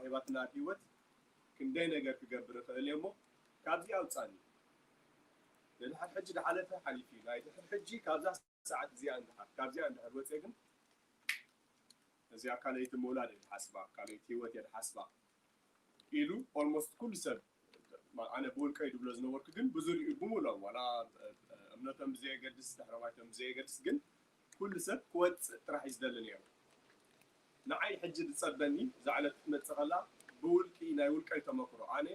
ናይባትና ህይወት ክንደይ ነገር ክገብር ይኽእል እየ እሞ ካብዚ ኣውፃኒ። ንድሕር ሕጂ ዝሓለፈ ሓሊፉ እዩ። ናይ ድሕር ሕጂ ካብዛ ሰዓት እዚኣ እንድሓር ካብዚኣ እንድሕር ወፅየ ግን እዚኣ ካልኣይቲ ምውላድ እየ ዝሓስባ፣ ካልኣይቲ ህይወት እየ ዝሓስባ ኢሉ ኦልሞስት ኩሉ ሰብ ኣነ ብውልቀይ ድብሎ ዝነበርኩ ግን ብዙሪኡ ብምሎም ዋላ እምነቶም ብዘየገድስ ድሕረባይቶም ብዘየገድስ ግን ኩሉ ሰብ ክወፅእ ጥራሕ እዩ ዝደሊ ነይሩ። ንዓይ ሕጂ ዝፀበኒ እዛ ዕለት ክትመፅእ ከላ ብውልቂ ናይ ውልቀይ ተመክሮ ኣነ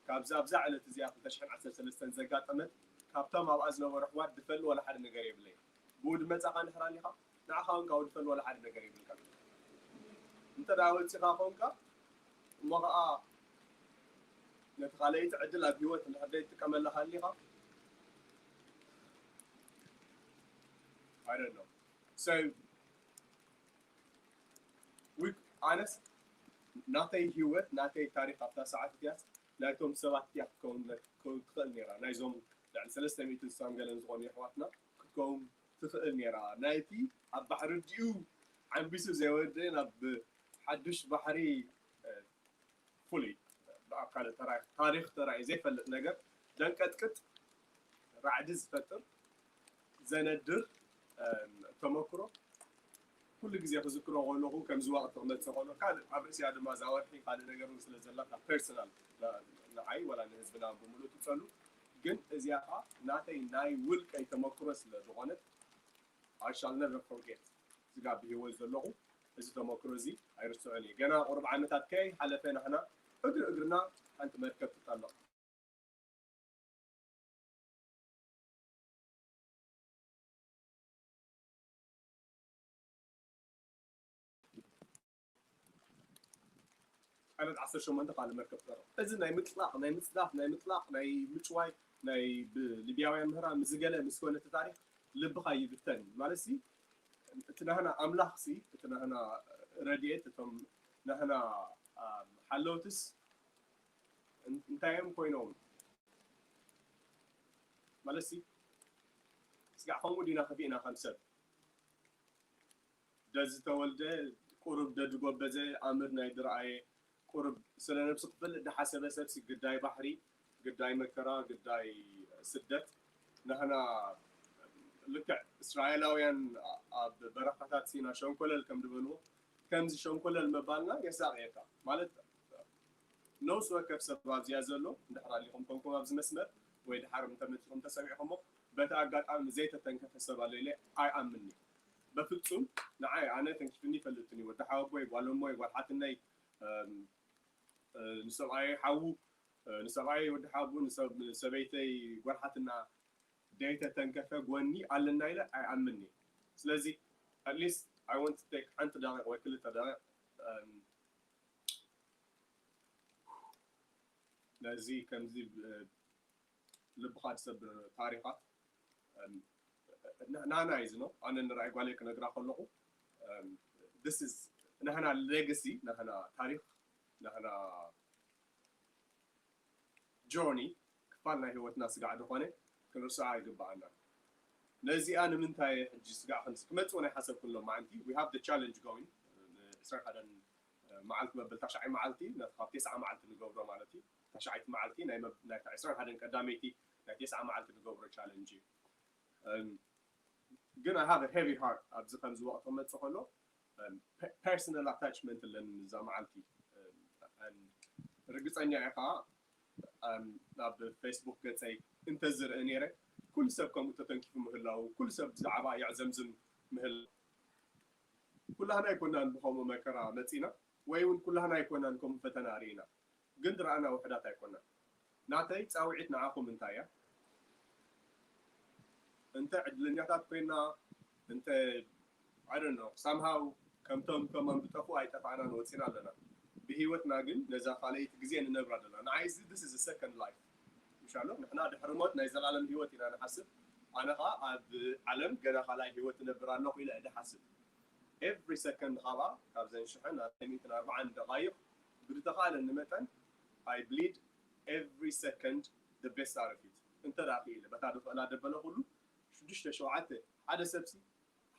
ካብዛ ኣብዛ ዕለት እዚኣ ክልተ ሽሕን ዓሰርተ ሰለስተን ዘጋጠመት ካብቶም ኣብኣ ዝነበሩ ኣሕዋት ዝፈልጥ ዋላ ሓደ ነገር የብለይ። ብኡ ድመፃኻ እንድሕር ኣሊኻ ንዓኻ እውን ካብኡ ዝፈልጥ ዋላ ሓደ ነገር የብልካ። እንተ ደኣ ወፂኻ ኮንካ እሞ ከዓ ነቲ ካልኣይቲ ዕድል ኣብ ህይወት እንድሕር ዘይትጥቀመላ ሃሊኻ I don't know. So ኣነስ ናተይ ህይወት ናተይ ታሪክ ኣብታ ሰዓት እቲያስ ናይቶም ሰባት እቲያ ክትከውን ክትከውን ትኽእል ነይራ ናይዞም ልዕሊ ሰለስተ ሚእትን ስሳን ገለን ዝኾኑ የሕዋትና ክትከውን ትኽእል ነይራ ናይቲ ኣብ ባሕሪ እዲኡ ዓንቢሱ ዘይወደ ናብ ሓዱሽ ባሕሪ fully ብኣካል ተራይ ታሪክ ተራይ ዘይፈልጥ ነገር ደንቀጥቅጥ ራዕዲ ዝፈጥር ዘነድር ተመክሮ ኩሉ ግዜ ክዝክሮ ከለኹ ከምዚ ወቕቲ ክመፅእ ከሎ ካልእ ኣብ ርእሲያ ድማ እዛ ወርሒ ካልእ ነገር እውን ስለ ዘላታ ፐርሰናል ንዓይ ወላ ንህዝብና ብምሉእ ትፀሉ ግን እዚኣ ከዓ ናተይ ናይ ውልቀይ ተመክሮ ስለ ዝኾነት I shall never forget ስጋብ ብህይወት ዘለኹ እዚ ተመክሮ እዚ ኣይርስዖን እየ። ገና ቁሩብ ዓመታት ከይሓለፈ ናሕና እግሪ እግርና ሓንቲ መርከብ ትጠልቕ። ዓይነት ዓሰርተ ሸሞንተ ካልእ መርከብ ትጠልቕ። እዚ ናይ ምጥላቕ ናይ ምፅዳፍ ናይ ምጥላቕ ናይ ምጭዋይ ናይ ብሊብያውያን ምህራ ምስ ዝገለ ምስ ኮነ እቲ ታሪክ ልብኻ ይብተን ማለት ሲ እቲ ናህና ኣምላኽ ሲ እቲ ናህና ረድኤት እቶም ናህና ሓለውትስ እንታይ እዮም ኮይኖም ማለት ሲ ስጋዕ ከምኡ ዲና ከፊእና ከም ሰብ ደዝተወልደ ቁሩብ ደድጎበዘ ኣምር ናይ ድረኣየ ቁሩብ ስለ ነብሱ ክፈልጥ ድሓሰበ ሰብሲ ግዳይ ባሕሪ ግዳይ መከራ ግዳይ ስደት ናህና ልክዕ እስራኤላውያን ኣብ በረኻታት ሲና ሸንኮለል ከም ዝበልዎ ከምዚ ሸንኮለል ምባልና የሳቕየካ ማለት ነብሲ ወከፍ ሰብ ኣብዚኣ ዘሎ እንድሕር ኣሊኹም ኮንኩም ኣብዚ መስመር ወይ ድሓር እንተመፂኹም ተሰሚዕኹሞ በቲ ኣጋጣሚ ዘይተተንከፈ ሰብ ኣሎ ኢለ ኣይኣምንኒ በፍፁም ንዓይ ኣነ ተንኪፍኒ ይፈልጥኒ ወዲ ሓወቦይ ጓል እሞይ ጓል ሓትነይ ንሰብኣየይ ሓዉ ንሰብኣየይ ወዲ ሓቡ ንሰበይተይ ጓል ሓትና ዘይተተንከፈ ጎኒ ኣለና ኢለ ኣይኣምንኒ ስለዚ at least I want to take ሓንቲ ደቂቕ ወይ ክልተ ደቂቕ ነዚ ከምዚ ልብኻ ዝሰብር ታሪኻት ናና እዩ ዝኖ ኣነ ንራይ ጓለይ ክነግራ ከለኹ this is ናህና legacy ናህና ታሪክ ናህና journey ክፋል ናይ ህይወትና ስጋዕ ዝኾነ ክንርስዓ ይግባኣና ነዚኣ ንምንታይ ሕጂ ስጋዕ ከምዚ ክመፅእ ናይ ሓሰብኩ ኣሎ ማዓንቲ we have the challenge going ዕስራን ሓደን መዓልቲ መበል ታሽዓይ መዓልቲ ነቲ ካብ ቴስዓ መዓልቲ ንገብሮ ማለት እዩ ታሽዓይቲ መዓልቲ ናይ መብ- ናይ ዕስራን ሓደን ቀዳመይቲ ናይ ቴስዓ መዓልቲ ንገብሮ challenge እዩ እም፣ ግን I have a heavy heart ኣብዚ ከምዚ ወቕቲ ክመፅእ ከሎ እም፣ pe- personal attachment ኣለኒ እዛ መዓልቲ እም፣ እም፣ ርግፀኛ እየ ከዓ እም፣ ናብ ፌስቡክ ገፀይ እንተዝርኢ ነይረ ኩሉ ሰብ ከምኡ ተተንኪፉ ምህላው ኩሉ ሰብ ብዛዕባ የዕዘምዝም ምህላው ኩላህና ኣይኮናን ብኸምኡ መከራ መፂና ወይ እውን ኩላህና ኣይኮናን ከምኡ ፈተና ርኢና ግን ዝረኣና ውሕዳት ኣይኮናን ናተይ ፃውዒት ንዓኹም እንታይ እያ እንተ ዕድለኛታት ኮይና እንተ I don't know somehow ከምቶም ከማን ዝጠፍኡ ኣይጠፋእናን ወፂና ኣለና ብሂወትና ግን ነዛ ካልኣይቲ ግዜ ንነብራ ኣለና ንዓይ እዚ this is a second life ምሻሎ ንሕና ድሕሪ ሞት ናይ ዘላለም ሂወት ኢና ንሓስብ ኣነ ከዓ ኣብ ዓለም ገና ካልኣይ ሂወት እነብር ኣለኹ ኢለ ድሓስብ every second ካብኣ ካብዘን ሽሕን ኣርባዕን ደቃይቕ ብዝተኻእለኒ መጠን I bleed every second the best out of it እንተ ደኣ ክኢለ በታ ዝኽእላ ደበለ ኩሉ ሽዱሽተ ሸውዓተ ሓደ ሰብሲ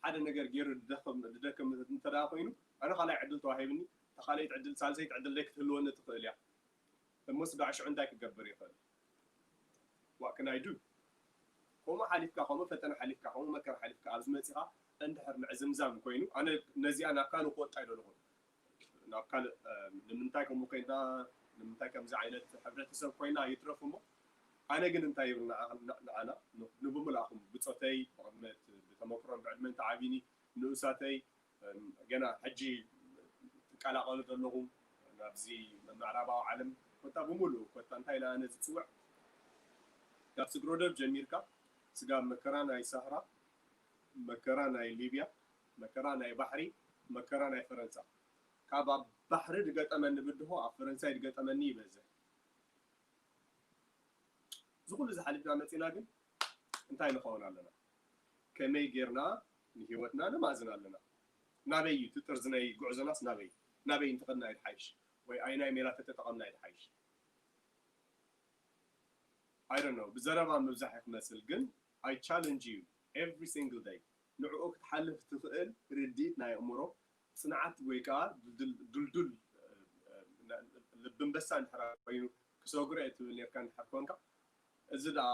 ሓደ ነገር ገይሩ ዝደክም ዝደክም እንተ ደኣ ኮይኑ ኣነ ካልኣይ ዕድል ተዋሂብኒ ካልኣይቲ ዕድል፣ ሳልሰይቲ ዕድል ደይ ክትህልወኒ ትኽእል እያ። እሞ ስጋዕ ሽዑ እንታይ ክገብር ይኽእል? What can I do? ከምኡ ሓሊፍካ፣ ከምኡ ፈተና ሓሊፍካ፣ ከምኡ መከራ ሓሊፍካ ኣብዚ መፂኻ እንድሕር ምዕዝምዛም ኮይኑ፣ ኣነ ነዚኣ ናብ ካልእ ክወጣ ኣይደለኹን። ናብ ካልእ፣ እ፣ ንምንታይ ከምኡ ኮይና፣ ንምንታይ ከምዚ ዓይነት ሕብረተሰብ ኮይና ይትረፍ እሞ፣ ኣነ ግን እንታይ ይብል ንዓ-፣ ንዓና፣ ን-፣ ንብምልኣኹም ብፆተይ፣ ብቕድመት፣ ብተመክሮን ብዕድመን ተዓቢኒ፣ ንኡሳተይ፣ እም፣ ገና ሕጂ ትቀላቐሉ ዘለኹም ናብዚ ምዕራባዊ ዓለም፣ ኮታ ብምሉኡ፣ ኮታ እንታይ ኢልና ነዚ ዝፅውዕ፣ ካብ ስግረ ዶብ ጀሚርካ፣ ስጋብ መከራ ናይ ሳህራ፣ መከራ ናይ ሊብያ፣ መከራ ናይ ባሕሪ፣ መከራ ናይ ፈረንሳ። ካብ ኣብ ባሕሪ ዝገጠመኒ ብድሆ ኣብ ፈረንሳይ ዝገጠመኒ ይበዝሕ። እዚ ኩሉ ዝሓሊፍና መፂና ግን እንታይ ንኸውን ኣለና? ከመይ ጌርና ንህይወትና ነማእዝን ኣለና? ናበይ እዩ እቲ ጥርዚ ናይ ጉዕዞናስ? ናበይ፣ ናበይ እንተኸድና እዩ ዝሓይሽ? ወይ ኣይናይ ሜላ ተተጠቐምና እዩ ዝሓይሽ? I don't know፣ ብዘረባ ምብዛሕ እዩ ክመስል፣ ግን I challenge you every single day። ንዕኡ ክትሓልፍ ትኽእል ርድኢት ናይ ኣእምሮ፣ ጽንዓት ወይ ከኣ ድልድል፣ ድልዱል፣ እ፣ እ፣ ልቢ ኣንበሳ እንድሕር ኮይኑ ክሰግሮ እየ ትብል ኔርካ እንድሕር ኮንካ፣ እዚ ደኣ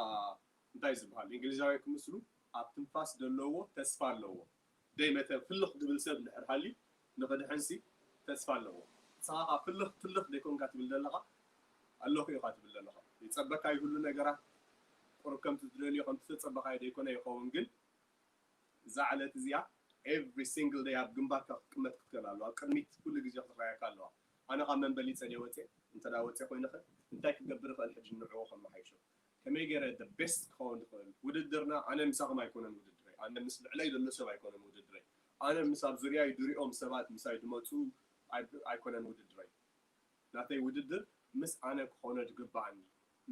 እንታይ ዝበሃል? እንግሊዛውያን ክምስሉ ኣብ ትንፋስ ዘለዎ ተስፋ ኣለዎ። ደይመተ ፍልኽ ድብል ሰብ እንድሕር ሃልዩ ንኽድሕንሲ ተስፋ ኣለዎ። ንስኻ ኸኣ ፍልኽ ፍልኽ ደይኮንካ ትብል ዘለኻ፣ ኣለኹ ኢኻ ትብል ዘለኻ። ይጸበካ እዩ ኩሉ ነገራት፣ ቁሩብ ከምቲ ትደልዮ ከምቲ ተጸበኻዮ ደይኮነ ይኸውን፣ ግን እዛ ዕለት እዚኣ every single day ኣብ ግንባርካ ክትቅመጥ ክትክእል ኣለዋ። ኣብ ቅድሚት ኩሉ ግዜ ክትረኣየካ ኣለዋ። ኣነ ካብ መን በሊጸ ድየ ወጽየ? እንተ ደኣ ወጽየ ኮይነ ኸ እንታይ ክገብር እኽእል ሕጂ ንዕኡ ከመሓይሾ? ከመይ ገይረ the best ክኸውን ዝኽእል? ውድድርና ኣነ ምሳኹም ኣይኮነን ውድድረይ። ኣነ ምስ ልዕለይ ዘሎ ሰብ ኣይኮነን ውድድረይ። ኣነ ምስ ኣብ ዙርያይ ድሪኦም ሰባት ምሳይ ዝመጹ ኣይ-፣ ኣይኮነን ውድድረይ። ናተይ ውድድር ምስ ኣነ ክኾኖ ዝግብኣኒ፣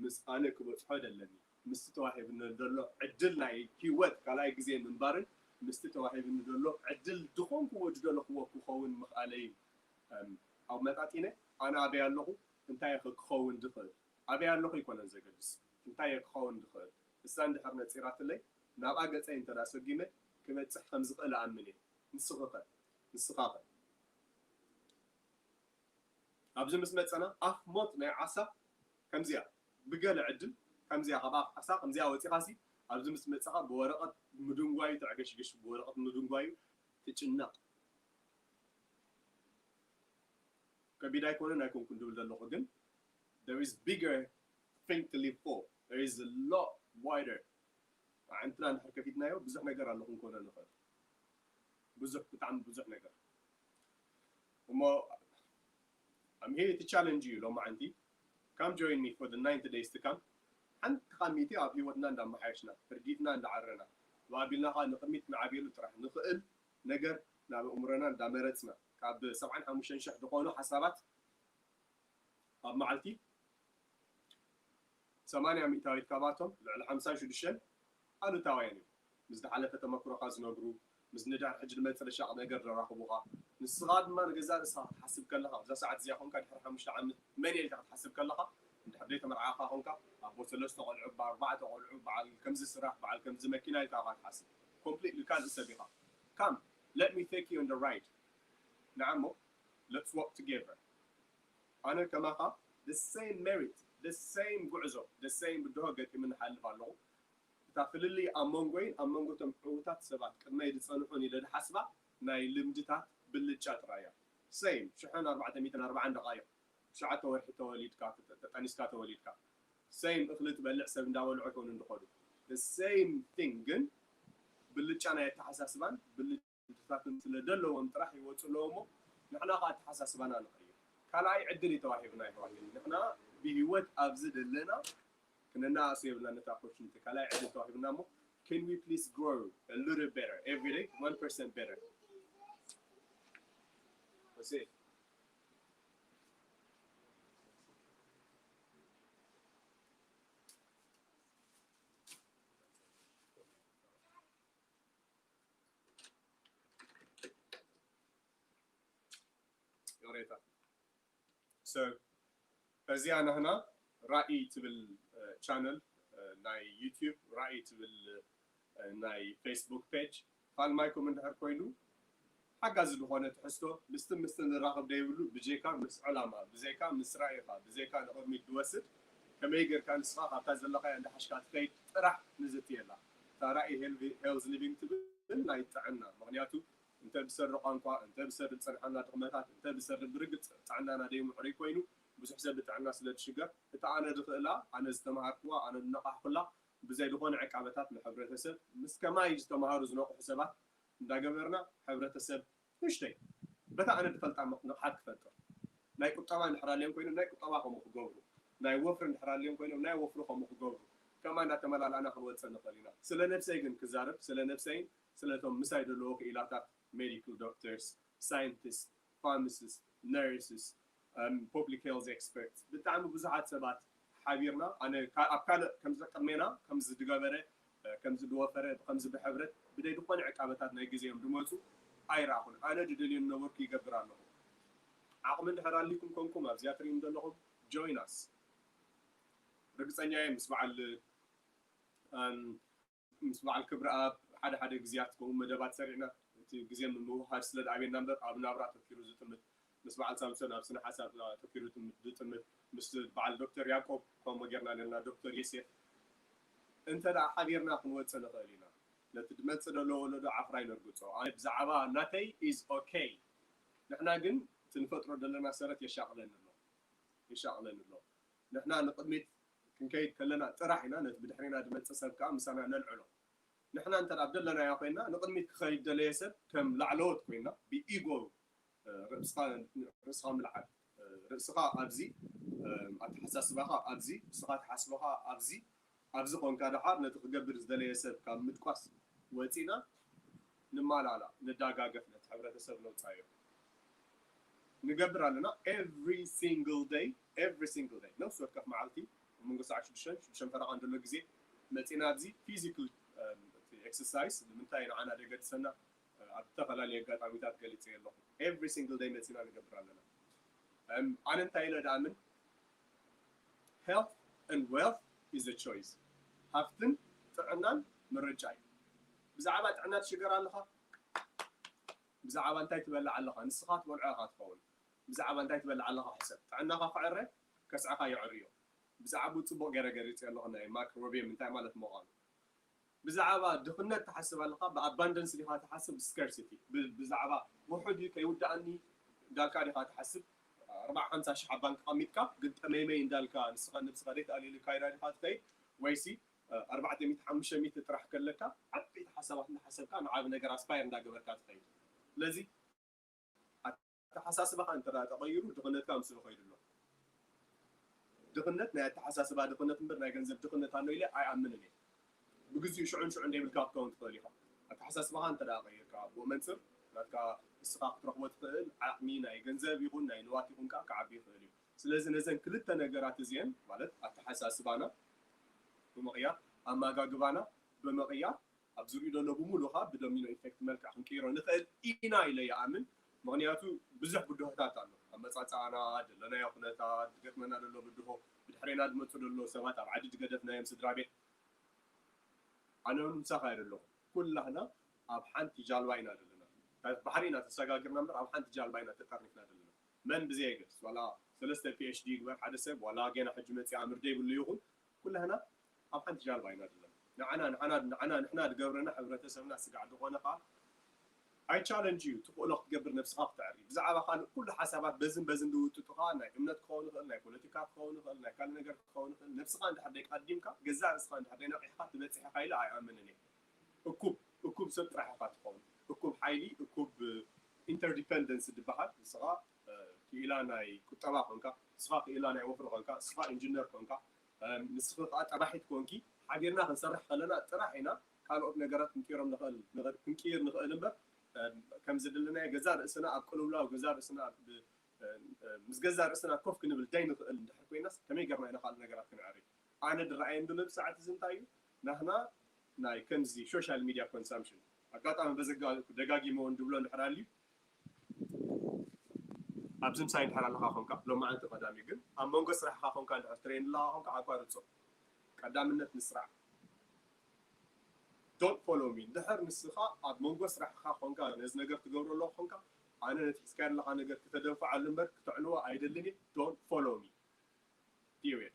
ምስ ኣነ ክበጽሖ ዘለኒ፣ ምስቲ ተዋሂብኒ ዘሎ ዕድል ናይ ህይወት ካልኣይ ግዜ ምንባርን ምስቲ ተዋሂብኒ ዘሎ ዕድል ዝኾንክዎ ዝደለኽዎ ክኸውን ምኽኣለይ እዩ። እም፣ ኣመጣጢነ ኣነ ኣበይ ኣለኹ፣ እንታይ እየ ክኸውን ዝኽእል፣ ኣበይ ኣለኹ ኣይኮነን ዘገድስ፣ እንታይ እየ ክኸውን ዝኽእል። እሳ እንድሕር ነጺራትለይ፣ ናብኣ ገጸይ እንተ ደኣ ሰጒመ ክበጽሕ ከም ዝኽእል እኣምን እየ። ንስኺ ኸ? ንስኻ ኸ? ኣብዚ ምስ መጸና ኣፍ ሞት ናይ ዓሳ ከምዚኣ ብገለ ዕድል ከምዚኣ ካብ ኣፍ ዓሳ ከምዚኣ ወጺኻሲ ኣብዚ ምስ መጸኻ ብወረቐት ምድንጓዩ ተዕገሽግሽ፣ ብወረቐት ምድንጓዩ ትጭነቕ። ከቢድ ኣይኮነን ኣይኮንኩን ድብል ዘለኹ ግን there is bigger thing to live for. There is a lot wider. ኣዕንትና እንድሕር ከፊትናዮ ብዙሕ ነገር ኣሎ ክንኮኖ ንኽእል። ብዙሕ፣ ብጣዕሚ ብዙሕ ነገር። እሞ I'm here to challenge you ሎማዓንቲ። Come join me for the ninety days to come። ሓንቲ ካብ ሚእቲ ኣብ ህይወትና እንዳመሓየሽና፣ ድርጊትና እንዳዓረና፣ ብኣቢልና ኸዓ ንቕድሚት ንዓብየሉ ጥራሕ ንኽእል ነገር ናብ ኣእምሮና እንዳመረጽና፣ ካብ ሰብዓን ሓሙሽተን ሽሕ ዝኾኑ ሓሳባት ኣብ መዓልቲ ሰማንያ ሚእታዊት ካብኣቶም ልዕሊ ሓምሳን ሽዱሽተን ኣሉታውያን እዮም። ምስ ዝሓለፈ ተመክሮኻ ዝነግሩ፣ ምስ ንድሕር ሕጂ ዝመጽእ ረሻቕ ነገር ዘራኽቡኻ፣ ንስኻ ድማ ንገዛእ ርእስኻ ክትሓስብ ከለኻ፣ ኣብዛ ሰዓት እዚኣ ኾንካ ድሕሪ ሓሙሽተ ዓመት መን እየ ኢልካ ክትሓስብ ከለኻ፣ እንድሕር ዘይተመርዓኻ ኾንካ፣ ኣቦ ሰለስተ ቖልዑ፣ ኣቦ ኣርባዕተ ቖልዑ፣ በዓል ከምዚ ስራሕ፣ በዓል ከምዚ መኪና ኢልካ ኢኻ ትሓስብ። ኮምፕሊትሊ ካልእ ሰብ ኢኻ። Come, let me take you on the ride። ንዓ እሞ፣ let's walk together። ኣነ ከማኻ the same merit፣ the same ጉዕዞ፣ the same ብድሆ ገጢመ እሓልፍ ኣለኹ። እታ ፍልልይ ኣብ መንጎይን ኣብ መንጎ እቶም ዕዉታት ሰባት ቅድመይ ዝጸንሑን ኢለ ዝሓስባ ናይ ልምድታት ብልጫ ጥራይ እያ። Same፣ ሽሕን ኣርባዕተ ሚእትን ኣርባዓን ደቓይቕ፣ ትሽዓተ ወርሒ ተወሊድካ፣ ተጠ-፣ ተጠኒስካ ተወሊድካ። Same እኽሊ ትበልዕ ሰብ እንዳበልዑ ኣይኮኑን ዝኸዱ። The same thing ግን ብልጫ ናይ ኣተሓሳስባን ብልጫ ዕድልታትን ስለ ዘለዎም ጥራሕ ይወፁ ኣለዎ እሞ ንሕና ከዓ ኣተሓሳስባና ንቐይር። ካልኣይ ዕድል እዩ ተዋሂብና፣ ኣይተዋሂብን። ንሕና ብህይወት ኣብዚ ዘለና ክነናእሶ የብልና ነቲ opportunity። ካልኣይ ዕድል ተዋሂብና እሞ can we please grow a little better every day, one percent better? That's it. ይቕሬታ። So፣ እዚኣ ናህና ራእይ ትብል፣ እ፣ ቻነል፣ እ፣ ናይ ዩቲዩብ፣ ራእይ ትብል፣ እ፣ ናይ ፌስቡክ ፔጅ ፋልማይኩም እንድሕር ኮይኑ፣ ሓጋዚ ዝኾነ ትሕዝቶ ምስቲ ምስቲ ንራኸብ ደይብሉ ብጀካ ምስ ዕላማ ብዘይካ ምስ ራእይኻ ብዘይካ ንቕድሚት ዝወስድ ከመይ ጌርካ ንስኻ ካብታ ዘለኻያ እንዳሓሽካ ትኸይድ ጥራሕ ንዝትየላ እታ ራእይ ሄልዚ ሊቪንግ ትብል ናይ ጥዕና ምክንያቱ እንተ ብሰሪ ቋንቋ እንተ ብሰሪ ዝፀንሓና ድኽመታት እንተ ብሰሪ ብርግፅ ጥዕናና ደይምዕሩይ ኮይኑ ብዙሕ ሰብ ብጥዕና ስለ ዝሽገር እታ ኣነ ዝኽእላ ኣነ ዝተምሃርክዋ ኣነ ዝነቓሕኩላ ብዘይ ዝኾነ ዕቃበታት ንሕብረተሰብ ምስ ከማይ ዝተምሃሩ ዝነቕሑ ሰባት እንዳገበርና ሕብረተሰብ ንእሽተይ በታ ኣነ ዝፈልጣ ንቕሓት ክፈጥር ናይ ቁጠባ እንድሕር ኣልዮም ኮይኖም ናይ ቁጠባ ከምኡ ክገብሩ ናይ ወፍሪ እንድሕር ኣልዮም ኮይኖም ናይ ወፍሪ ከምኡ ክገብሩ ከምኣ እንዳተመላላእና ክንወፅእ ንኽእል ኢና። ስለ ነብሰይ ግን ክዛረብ ስለ ነብሰይን ስለቶም ምሳይ ዘለዉ ክኢላታት medical doctors scientists pharmacists nurses public health experts ብጣዕሚ ብዙሓት ሰባት ሓቢርና ኣነ ኣብ ካልእ ከምዚ ቅድሜና ከምዚ ዝገበረ ከምዚ ዝወፈረ ከምዚ ብሕብረት ብደይ ዝኾነ ዕቃበታት ናይ ግዜኦም ዝመፁ ኣይረኣኹን ኣነ ዝደልዮ ነበርኩ ይገብር ኣለኹ ዓቕሚ እንድሕር ኣሊኩም ኮንኩም ኣብዚኣ ትሪእም ዘለኹም join us ርግፀኛ እየ ምስ በዓል ምስ በዓል ክብረኣብ ሓደ ሓደ ግዜያት ከምኡ መደባት ሰሪዕና እቲ ግዜ ምውህሃድ ስለ ዝኣበየና እምበር ኣብ ናብራ ተኪሩ ዝጥምት ምስ በዓል ሳምሶን ኣብ ስነ ሓሳብ ተኪሩ ዝጥምት ምስ በዓል ዶክተር ያቆብ ከምኡ ጌርና ነርና ዶክተር የሴፍ እንተ ደኣ ሓቢርና ክንወፅእ ንኽእል ኢና ነቲ ድመፅእ ዘሎ ወለዶ ዓፍራ ይነርግፆ ኣነ ብዛዕባ ናተይ is okay ንሕና ግን እቲ ንፈጥሮ ዘለና ሰረት የሻቕለኒ ኣሎ የሻቕለኒ ኣሎ ንሕና ንቕድሚት ክንከይድ ከለና ጥራሕ ኢና ነቲ ብድሕሬና ዝመፅእ ሰብ ከዓ ምሳና ነልዕሎ ንሕና እንተ ኣብ ደለናያ ኮይና ንቕድሚት ክኸይድ ደለየ ሰብ ከም ላዕለዎት ኮይና ብኢጎ ርእስኻ ምልዓል ርእስኻ ኣብዚ ኣተሓሳስባኻ ኣብዚ ንስኻ ተሓስቦኻ ኣብዚ ኣብዚ ኮንካ ደሓር ነቲ ክገብር ዝደለየ ሰብ ካብ ምድቋስ ወፂና ንማላላ ንዳጋገፍ ነቲ ሕብረተሰብ ነውፃዮ ንገብር ኣለና every single day every single day ነፍሲ ወከፍ መዓልቲ መንጎ ሰዓት ሽዱሽተን ሽዱሽተን ፈረቓን ዘሎ ግዜ መፂና ኣብዚ physical exercise ንምንታይ ንዓና ደገድሰና ኣብ ዝተፈላለዩ ኣጋጣሚታት ገሊፀ ኣለኹ every single day መፂና ንገብር ኣለና ኣነ እንታይ ኢለ ዳኣምን health and wealth is a choice ሃፍትን ጥዕናን ምርጫ እዩ ብዛዕባ ጥዕና ትሽገር ኣለኻ ብዛዕባ እንታይ ትበልዕ ኣለኻ ንስኻ ትበልዖ ኢኻ ትኸውን ብዛዕባ እንታይ ትበልዕ ኣለኻ ሕሰብ ጥዕናኻ ክዕረ ከስዕኻ የዕርዮ ብዛዕባኡ ፅቡቕ ገይረ ገሊፀ ኣለኹ ናይ ማክ ሮቢን እንታይ ማለት ምዃኑ ብዛዕባ ድኽነት ትሓስብ ኣለኻ ብ abundance ዲኻ ትሓስብ scarcity ብዛዕባ ውሑድ እዩ ከይውድኣኒ እንዳልካ ዲኻ ትሓስብ ኣርብዓ ሓምሳ ሽሕ ኣብ ባንክ ኣቐሚጥካ ግን ጠመይመይ እንዳልካ ንስኻ ነብስኻ ዘይትኣልየሉ ካይራ ዲኻ ትኸይድ ወይሲ ኣርባዕተ ሚእቲ ሓሙሽተ ሚእቲ ጥራሕ ከለካ ዓበይቲ ሓሳባት እንዳሓሰብካ ንዓቢ ነገር ኣስፓየር እንዳገበርካ ትኸይድ ስለዚ ኣተሓሳስባኻ እንተ ተቐይሩ ድኽነትካ ምስኡ ኸይዱ ኣሎ። ድኽነት ናይ ኣተሓሳስባ ድኽነት እምበር ናይ ገንዘብ ድኽነት ኣሎ ኢለ ኣይኣምንን እየ። ብግዚኡ ሽዑን ሽዑን ደይብልካ ክትከውን ትኽእል ኢኻ። ኣተሓሳስባኻ እንተ ደኣ ቀይርካ፣ ብኡ መንፅር ናትካ ንስኻ ክትረኽቦ ትኽእል ዓቕሚ ናይ ገንዘብ ይኹን ናይ ንዋት ይኹን ከዓ ክዓቢ ይኽእል እዩ። ስለዚ ነዘን ክልተ ነገራት እዚአን ማለት ኣተሓሳስባና ብምቕያር፣ ኣመጋግባና ብምቕያር፣ ኣብ ዙርይኡ ዘሎ ብምሉእ ከዓ ብዶሚኖ ኢፌክት መልክዕ ክንቅይሮ ንኽእል ኢና ኢለ ይኣምን። ምኽንያቱ ብዙሕ ብድሆታት ኣሎ። ኣመፃፅኣና፣ ዘለናዮ ኩነታት፣ ዝገጥመና ዘሎ ብድሆ፣ ብድሕሬና ዝመፁ ዘለዉ ሰባት፣ ኣብ ዓዲ ዝገደፍናዮም ስድራ ቤት። ኣነ እውን ምሳኻ እየ ዘለኹ። ኩላህና ኣብ ሓንቲ ጃልባ ኢና ዘለና። ባሕሪ ኢና ተሰጋግርና እምበር ኣብ ሓንቲ ጃልባ ኢና ተጠርኒፍና ዘለና። መን ብዘየገድስ ዋላ ሰለስተ ፒ ኤች ዲ ይግበር ሓደ ሰብ ዋላ ጌና ሕጂ መፅእ ኣምር ዘይብሉ ይኹን ኩላህና ኣብ ሓንቲ ጃልባ ኢና ዘለና። ንዓና ንዓና ንዓና ንሕና ዝገብረና ሕብረተሰብና ስጋዕ ዝኾነ ከዓ ኣይ ቻለንጅ ዩ ትኽእሎ ክትገብር ነብስኻ ክተዕሪ ብዛዕባ ካልእ ኩሉ ሓሳባት በዝን በዝን ዝውጥጡኻ ናይ እምነት ክኸውን ይኽእል ናይ ፖለቲካ ክኸውን ይኽእል ናይ ካልእ ነገር ክኸውን ይኽእል ነብስኻ እንድሕር ደይቃዲምካ ገዛእ ርእስኻ እንድሕር ደይነቒሕካ ትበፅሕ ኢኻ ኢለ ኣይኣምንን እየ እኩብ እኩብ ሰብ ጥራሕ ኢኻ ትኸውን እኩብ ሓይሊ እኩብ ኢንተርዲፐንደንስ ዝበሃል ንስኻ ክኢላ ናይ ቁጠባ ኮንካ ንስኻ ክኢላ ናይ ወፍሪ ኮንካ ንስኻ ኢንጂነር ኮንካ ንስኺ ከዓ ጠባሒት ኮንኪ ሓቢርና ክንሰርሕ ከለና ጥራሕ ኢና ካልኦት ነገራት ክንቅይሮም ንኽእል ክንቅይር ንኽእል እምበር ከም ዝድለናዮ ገዛ ርእስና ኣብ ቅልውላው ገዛ ርእስና ምስ ገዛ ርእስና ኮፍ ክንብል ዳይ ንኽእል እንድሕር ኮይናስ ከመይ ገርና ኢና ካልእ ነገራት ክንዕሪ ኣነ ድረኣየን ዘሎ ብሰዓት እዚ እንታይ እዩ ናህና ናይ ከምዚ ሶሻል ሚድያ ኮንሳምፕሽን ኣጋጣሚ በዘጋ ደጋጊመ እውን ድብሎ እንድሕር ኣልዩ ኣብዚ ምሳይ እንድሕር ኣለኻ ኮንካ ሎማዓንቲ ቀዳሚ ግን ኣብ መንጎ ስራሕኻ ኮንካ እንድሕር ትረየኒ ኣለኻ ኮንካ ኣቋርፆ ቀዳምነት ንስራሕ Don't follow me። ድሕር ንስኻ ኣብ መንጎ ስራሕኻ ኾንካ ነዚ ነገር ትገብሮ ኣለኻ ኾንካ ኣነ ነቲ ሒዝካዮ ዘለኻ ነገር ክተደንፍዓሉ እምበር ክተዕንዎ ኣይደልን እየ። Don't follow me። Period።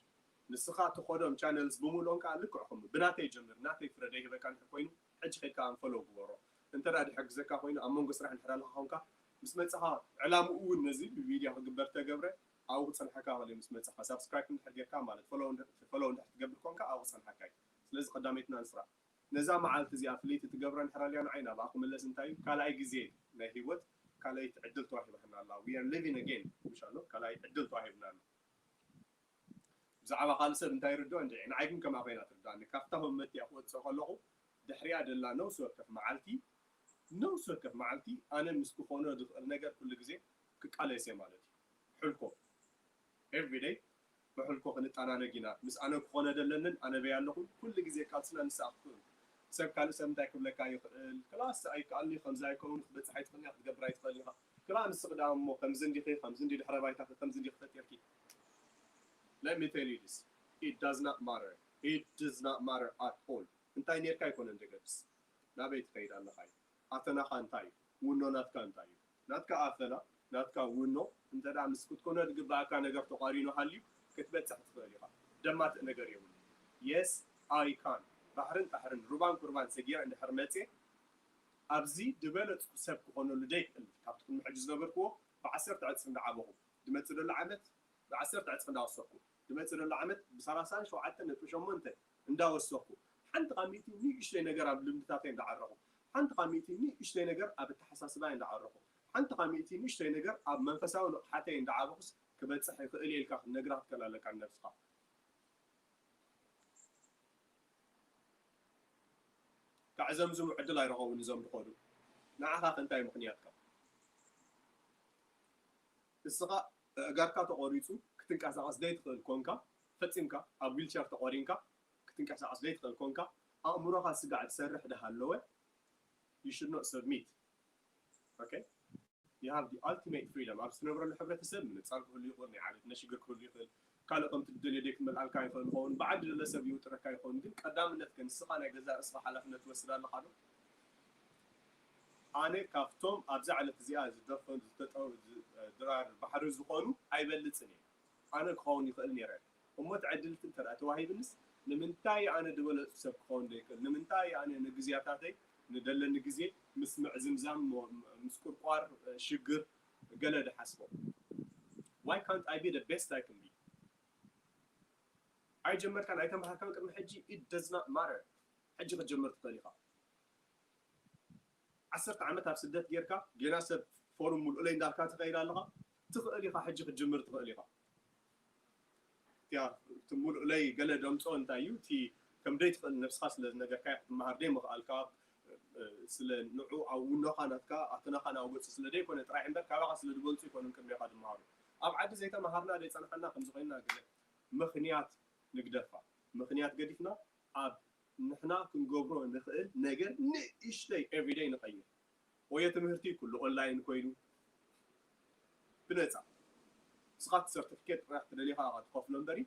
ንስኻ ትኸዶም channels ብምልኦም ከዓ ልክዕ ከምኡ ብናተይ ጀምር፣ ናተይ ፍረደ ይህበካ እንድሕር ኮይኑ ሕጂ ከይድካ unfollow ግበሮ። እንተ ደኣ ድሕግዘካ ኮይኑ ኣብ መንጎ ስራሕ እንድሕር ኣለኻ ኾንካ ምስ መጻኻ ዕላምኡ እውን ነዚ ብቪድዮ ክግበር ተገብረ ኣብኡ ክጸንሐካ ይኽእል እዩ። ምስ መጻኻ subscribe እንድሕር ጌርካ ማለት follow እንድሕር ትገብር ኮንካ ኣብኡ ክጸንሐካ እዩ። ስለዚ ቀዳመይትና ንስራሕ ነዛ መዓልቲ እዚኣ ፍልይቲ ትገብራ እንድሕር ኣልያ ንዓይ ናብኣ ክምለስ እንታይ እዩ ካልኣይ ግዜ ናይ ህይወት ካልኣይቲ ዕድል ተዋሂባትና ኣላ። We are living again ምሽ ኣሎ ካልኣይ ዕድል ተዋሂብና ኣሎ። ብዛዕባ ካልእ ሰብ እንታይ ይርድኦ እንድዒ ንዓይ ግን ከምኣ ኮይና ትርድኣኒ። ካብታ ህመት እያ ክወፅእ ከለኹ ድሕሪኣ ደላ ነብሲ ወከፍ መዓልቲ ነብሲ ወከፍ መዓልቲ ኣነ ምስ ክኾኖ ዝኽእል ነገር ኩሉ ግዜ ክቃለስ እየ ማለት እዩ። ሕልኮ everyday ብሕልኮ ክንጠናነግ ኢና። ምስ ኣነ ክኾነ ደለንን ኣነ በይ ኣለኹ ኩሉ ግዜ ቃልስና ንስኣ ክትኽእል ሰብ ካልእ ሰብ እንታይ ክብለካ ይኽእል ክላስ ኣይከኣልኒ ከምዚ ኣይከውን ክትበፅሕ ኣይትኽእልን ክትገብር ኣይትኽእልን ኢኻ ክላ ንስኽ ደኣ እሞ ከምዚ እንዲኺ ከምዚ እንዲ ድሕረ ባይታ ከምዚ እንዲ ክፈጢርኪ let me tell you this it does not matter it does not matter at all እንታይ ኔርካ ኣይኮነን ዘገድስ ናበይ ትኸይድ ኣለኻ እዩ ኣተናኻ እንታይ እዩ ውኖ ናትካ እንታይ እዩ ናትካ ኣፈና ናትካ ውኖ እንተ ምስ ክትኮኖ ዝግባኣካ ነገር ተቋሪኑ ሃልዩ ክትበፅሕ ትኽእል ኢኻ ደማትእ ነገር የብሉ yes I can ባሕርን ጣሕርን ሩባን ኩርባን ሰጊረ እንድሕር መፅየ ኣብዚ ዝበለፅኩ ሰብ ክኾነሉ ዘይክእል ካብቲ ቅድሚ ሕጂ ዝነበርክዎ ብዓሰርተ ዕፅፊ እንዳዓበኹ ዝመፅእ ዘሎ ዓመት ብዓሰርተ ዕፅፊ እንዳወሰኽኩ ዝመፅእ ዘሎ ዓመት ብሰላሳን ሸውዓተን ነጥቢ ሸሞንተ እንዳወሰኽኩ ሓንቲ ካብ ሚእቲ ንእሽተይ ነገር ኣብ ልምድታተይ እንዳዓረኹ ሓንቲ ካብ ሚእቲ ንእሽተይ ነገር ኣብ ኣተሓሳስባይ እንዳዓረኹ ሓንቲ ካብ ሚእቲ ንእሽተይ ነገር ኣብ መንፈሳዊ ንቕሓተይ እንዳዓበኹስ ክበፅሕ ይኽእል እየ ኢልካ ክትነግራ ክትክእል ኣለካ ንነብስኻ ክዕዘምዝሙ ዕድል ኣይረኸቡን እዞም ዝኸዱ ንዓኻ ከ እንታይ ምኽንያትካ እስኻ ኣእጋርካ ተቖሪፁ ክትንቀሳቐስ ዘይትኽእል ኮንካ ፈፂምካ ኣብ ዊልቸር ተቖሪንካ ክትንቀሳቐስ ዘይትኽእል ኮንካ ኣእምሮኻ ስጋዕ ዝሰርሕ ዳሃለወ you should not submit okay you have the ultimate freedom ኣብ ዝትነብረሉ ሕብረተሰብ ምንፃር ክህሉ ይኽእል ናይ ዓሌት ነሽግር ክህሉ ይኽእል ካልእ ከምቲ ትደልዮ ደይ ክመልኣልካ ይኽእል ይኸውን ብዓዲ ዘሎ ሰብ ይውጥረካ ይኸውን ግን ቀዳምነት ከ ንስኻ ናይ ገዛእ ርእስኻ ሓላፍነት ትወስድ ኣለኻ ዶ ኣነ ካብቶም ኣብዛ ዕለት እዚኣ ዝደፈኑ ዝተጠው ድራር ባሕሪ ዝኾኑ ኣይበልፅን እየ ኣነ ክኸውን ይኽእል ነይረ እሞ እቲ ዕድል እንተ ተዋሂብንስ ንምንታይ ኣነ ዝበለፁ ሰብ ክኸውን ዘይክእል ንምንታይ ኣነ ንግዜያታተይ ንደለኒ ግዜ ምስ ምዕዝምዛም ምስ ቁርቋር ሽግር ገለ ዝሓስቦ why can't I be the best I can be ኣይጀመርካን ኣይተምሃርካን ቅድሚ ሕጂ it does not matter ሕጂ ክትጀምር ትኽእል ኢኻ ዓሰርተ ዓመት ኣብ ስደት ጌርካ ጌና ሰብ ፎርም ሙሉእለይ እንዳልካ ትኸይድ ኣለኻ ትኽእል ኢኻ ሕጂ ክትጅምር ትኽእል ኢኻ እቲ ሙሉእለይ ገለ ደምፆ እንታይ እዩ እቲ ከም ደይ ትኽእል ነብስኻ ስለ ዝነገርካ ክትመሃር ደይ ምኽኣልካ ስለ ንዑ ኣብ ውኖኻ ናትካ ኣተናኻ ናብ ገፁ ስለ ደይኮነ ጥራይ እምበር ካባኻ ስለ ዝበልፁ ይኮኑን ቅድሜኻ ዝመሃሩ ኣብ ዓዲ ዘይተመሃርና ዘይፀናሓና ከምዚ ኮይንና ገለ ምኽንያት ንግደፋ ምኽንያት ገዲፍና ኣብ ንሕና ክንገብሮ ንኽእል ነገር ንእሽተይ everyday ንቐይር ወየ ትምህርቲ ኩሉ online ኮይኑ ብነፃ ንስኻ እቲ certificate ጥራሕ ትደልኻ ኢኻ ትኸፍሎ እምበሪ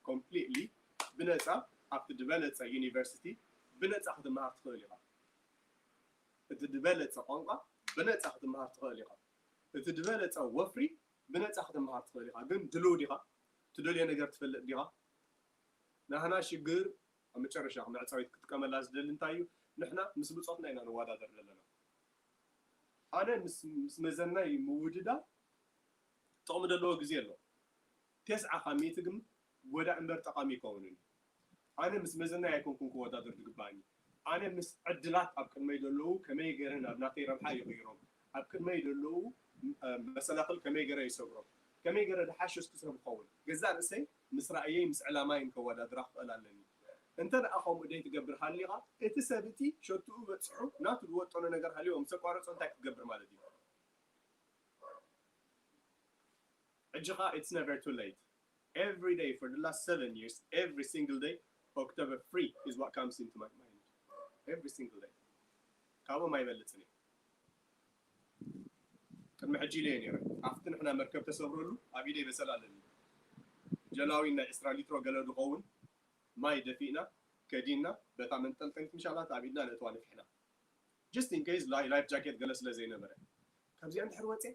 completely ብነፃ ኣብቲ ዝበለፀ university ብነፃ ክትመሃር ትኽእል ኢኻ እቲ ዝበለፀ ቋንቋ ብነፃ ክትመሃር ትኽእል ኢኻ እቲ ዝበለፀ ወፍሪ ብነፃ ክትመሃር ትኽእል ኢኻ ግን ድልው ዲኻ ትደልዮ ነገር ትፈልጥ ዲኻ ናህና ሽግር ኣብ መጨረሻ መዕፀዊት ክጥቀመላ ዝደሊ እንታይ እዩ ንሕና ምስ ብፆትና ኢና ንወዳደር ዘለና ኣነ ምስ መዘናይ ምውድዳር ጥቕሚ ዘለዎ ግዜ ኣሎ ተስዓ ካብ ሚእቲ ግን ጎዳእ እምበር ጠቓሚ ይከውንን ኣነ ምስ መዘናይ ኣይኮንኩን ክወዳደር ዝግባኣኒ ኣነ ምስ ዕድላት ኣብ ቅድመይ ዘለዉ ከመይ ገይረ ናብ ናተይ ረብሓ ይቕይሮም ኣብ ቅድመይ ዘለዉ መሰናኽል ከመይ ገይረ ይሰግሮም ከመይ ገይረ ዝሓሸ ስክሰብ ክኸውን ገዛእ ርእሰይ ምስ ራእየይ ምስ ዕላማይን ከወዳድራ ክኽእል ኣለኒ እንተ ደኣ ከምኡ ደይ ትገብር ሃሊኻ እቲ ሰብ እቲ ሸትኡ በፅሑ ናቱ ዝወጠኖ ነገር ሃልዮ ምስ ኣቋረፆ እንታይ ክትገብር ማለት እዩ ሕጂ ኸዓ it's never too late every day for the last seven years every single day October free is what comes into my mind every single day ካብኦም ኣይበልፅን እየ ቅድሚ ሕጂ ኢለ እየ ነይረ ኣብቲ ንሕና መርከብ ተሰብረሉ ኣብ ኢደይ በሰል ኣለኒ ጀላዊን ናይ ዕስራ ሊትሮ ገለ ዝኸውን ማይ ደፊእና ከዲና በታ መንጠልጠሊት ምሻላት ኣብ ኢድና ነእትዋ ንፍሕና። Just in case life jacket ገለ ስለ ዘይነበረ፣ ካብዚኣ እንድሕር ወፅየ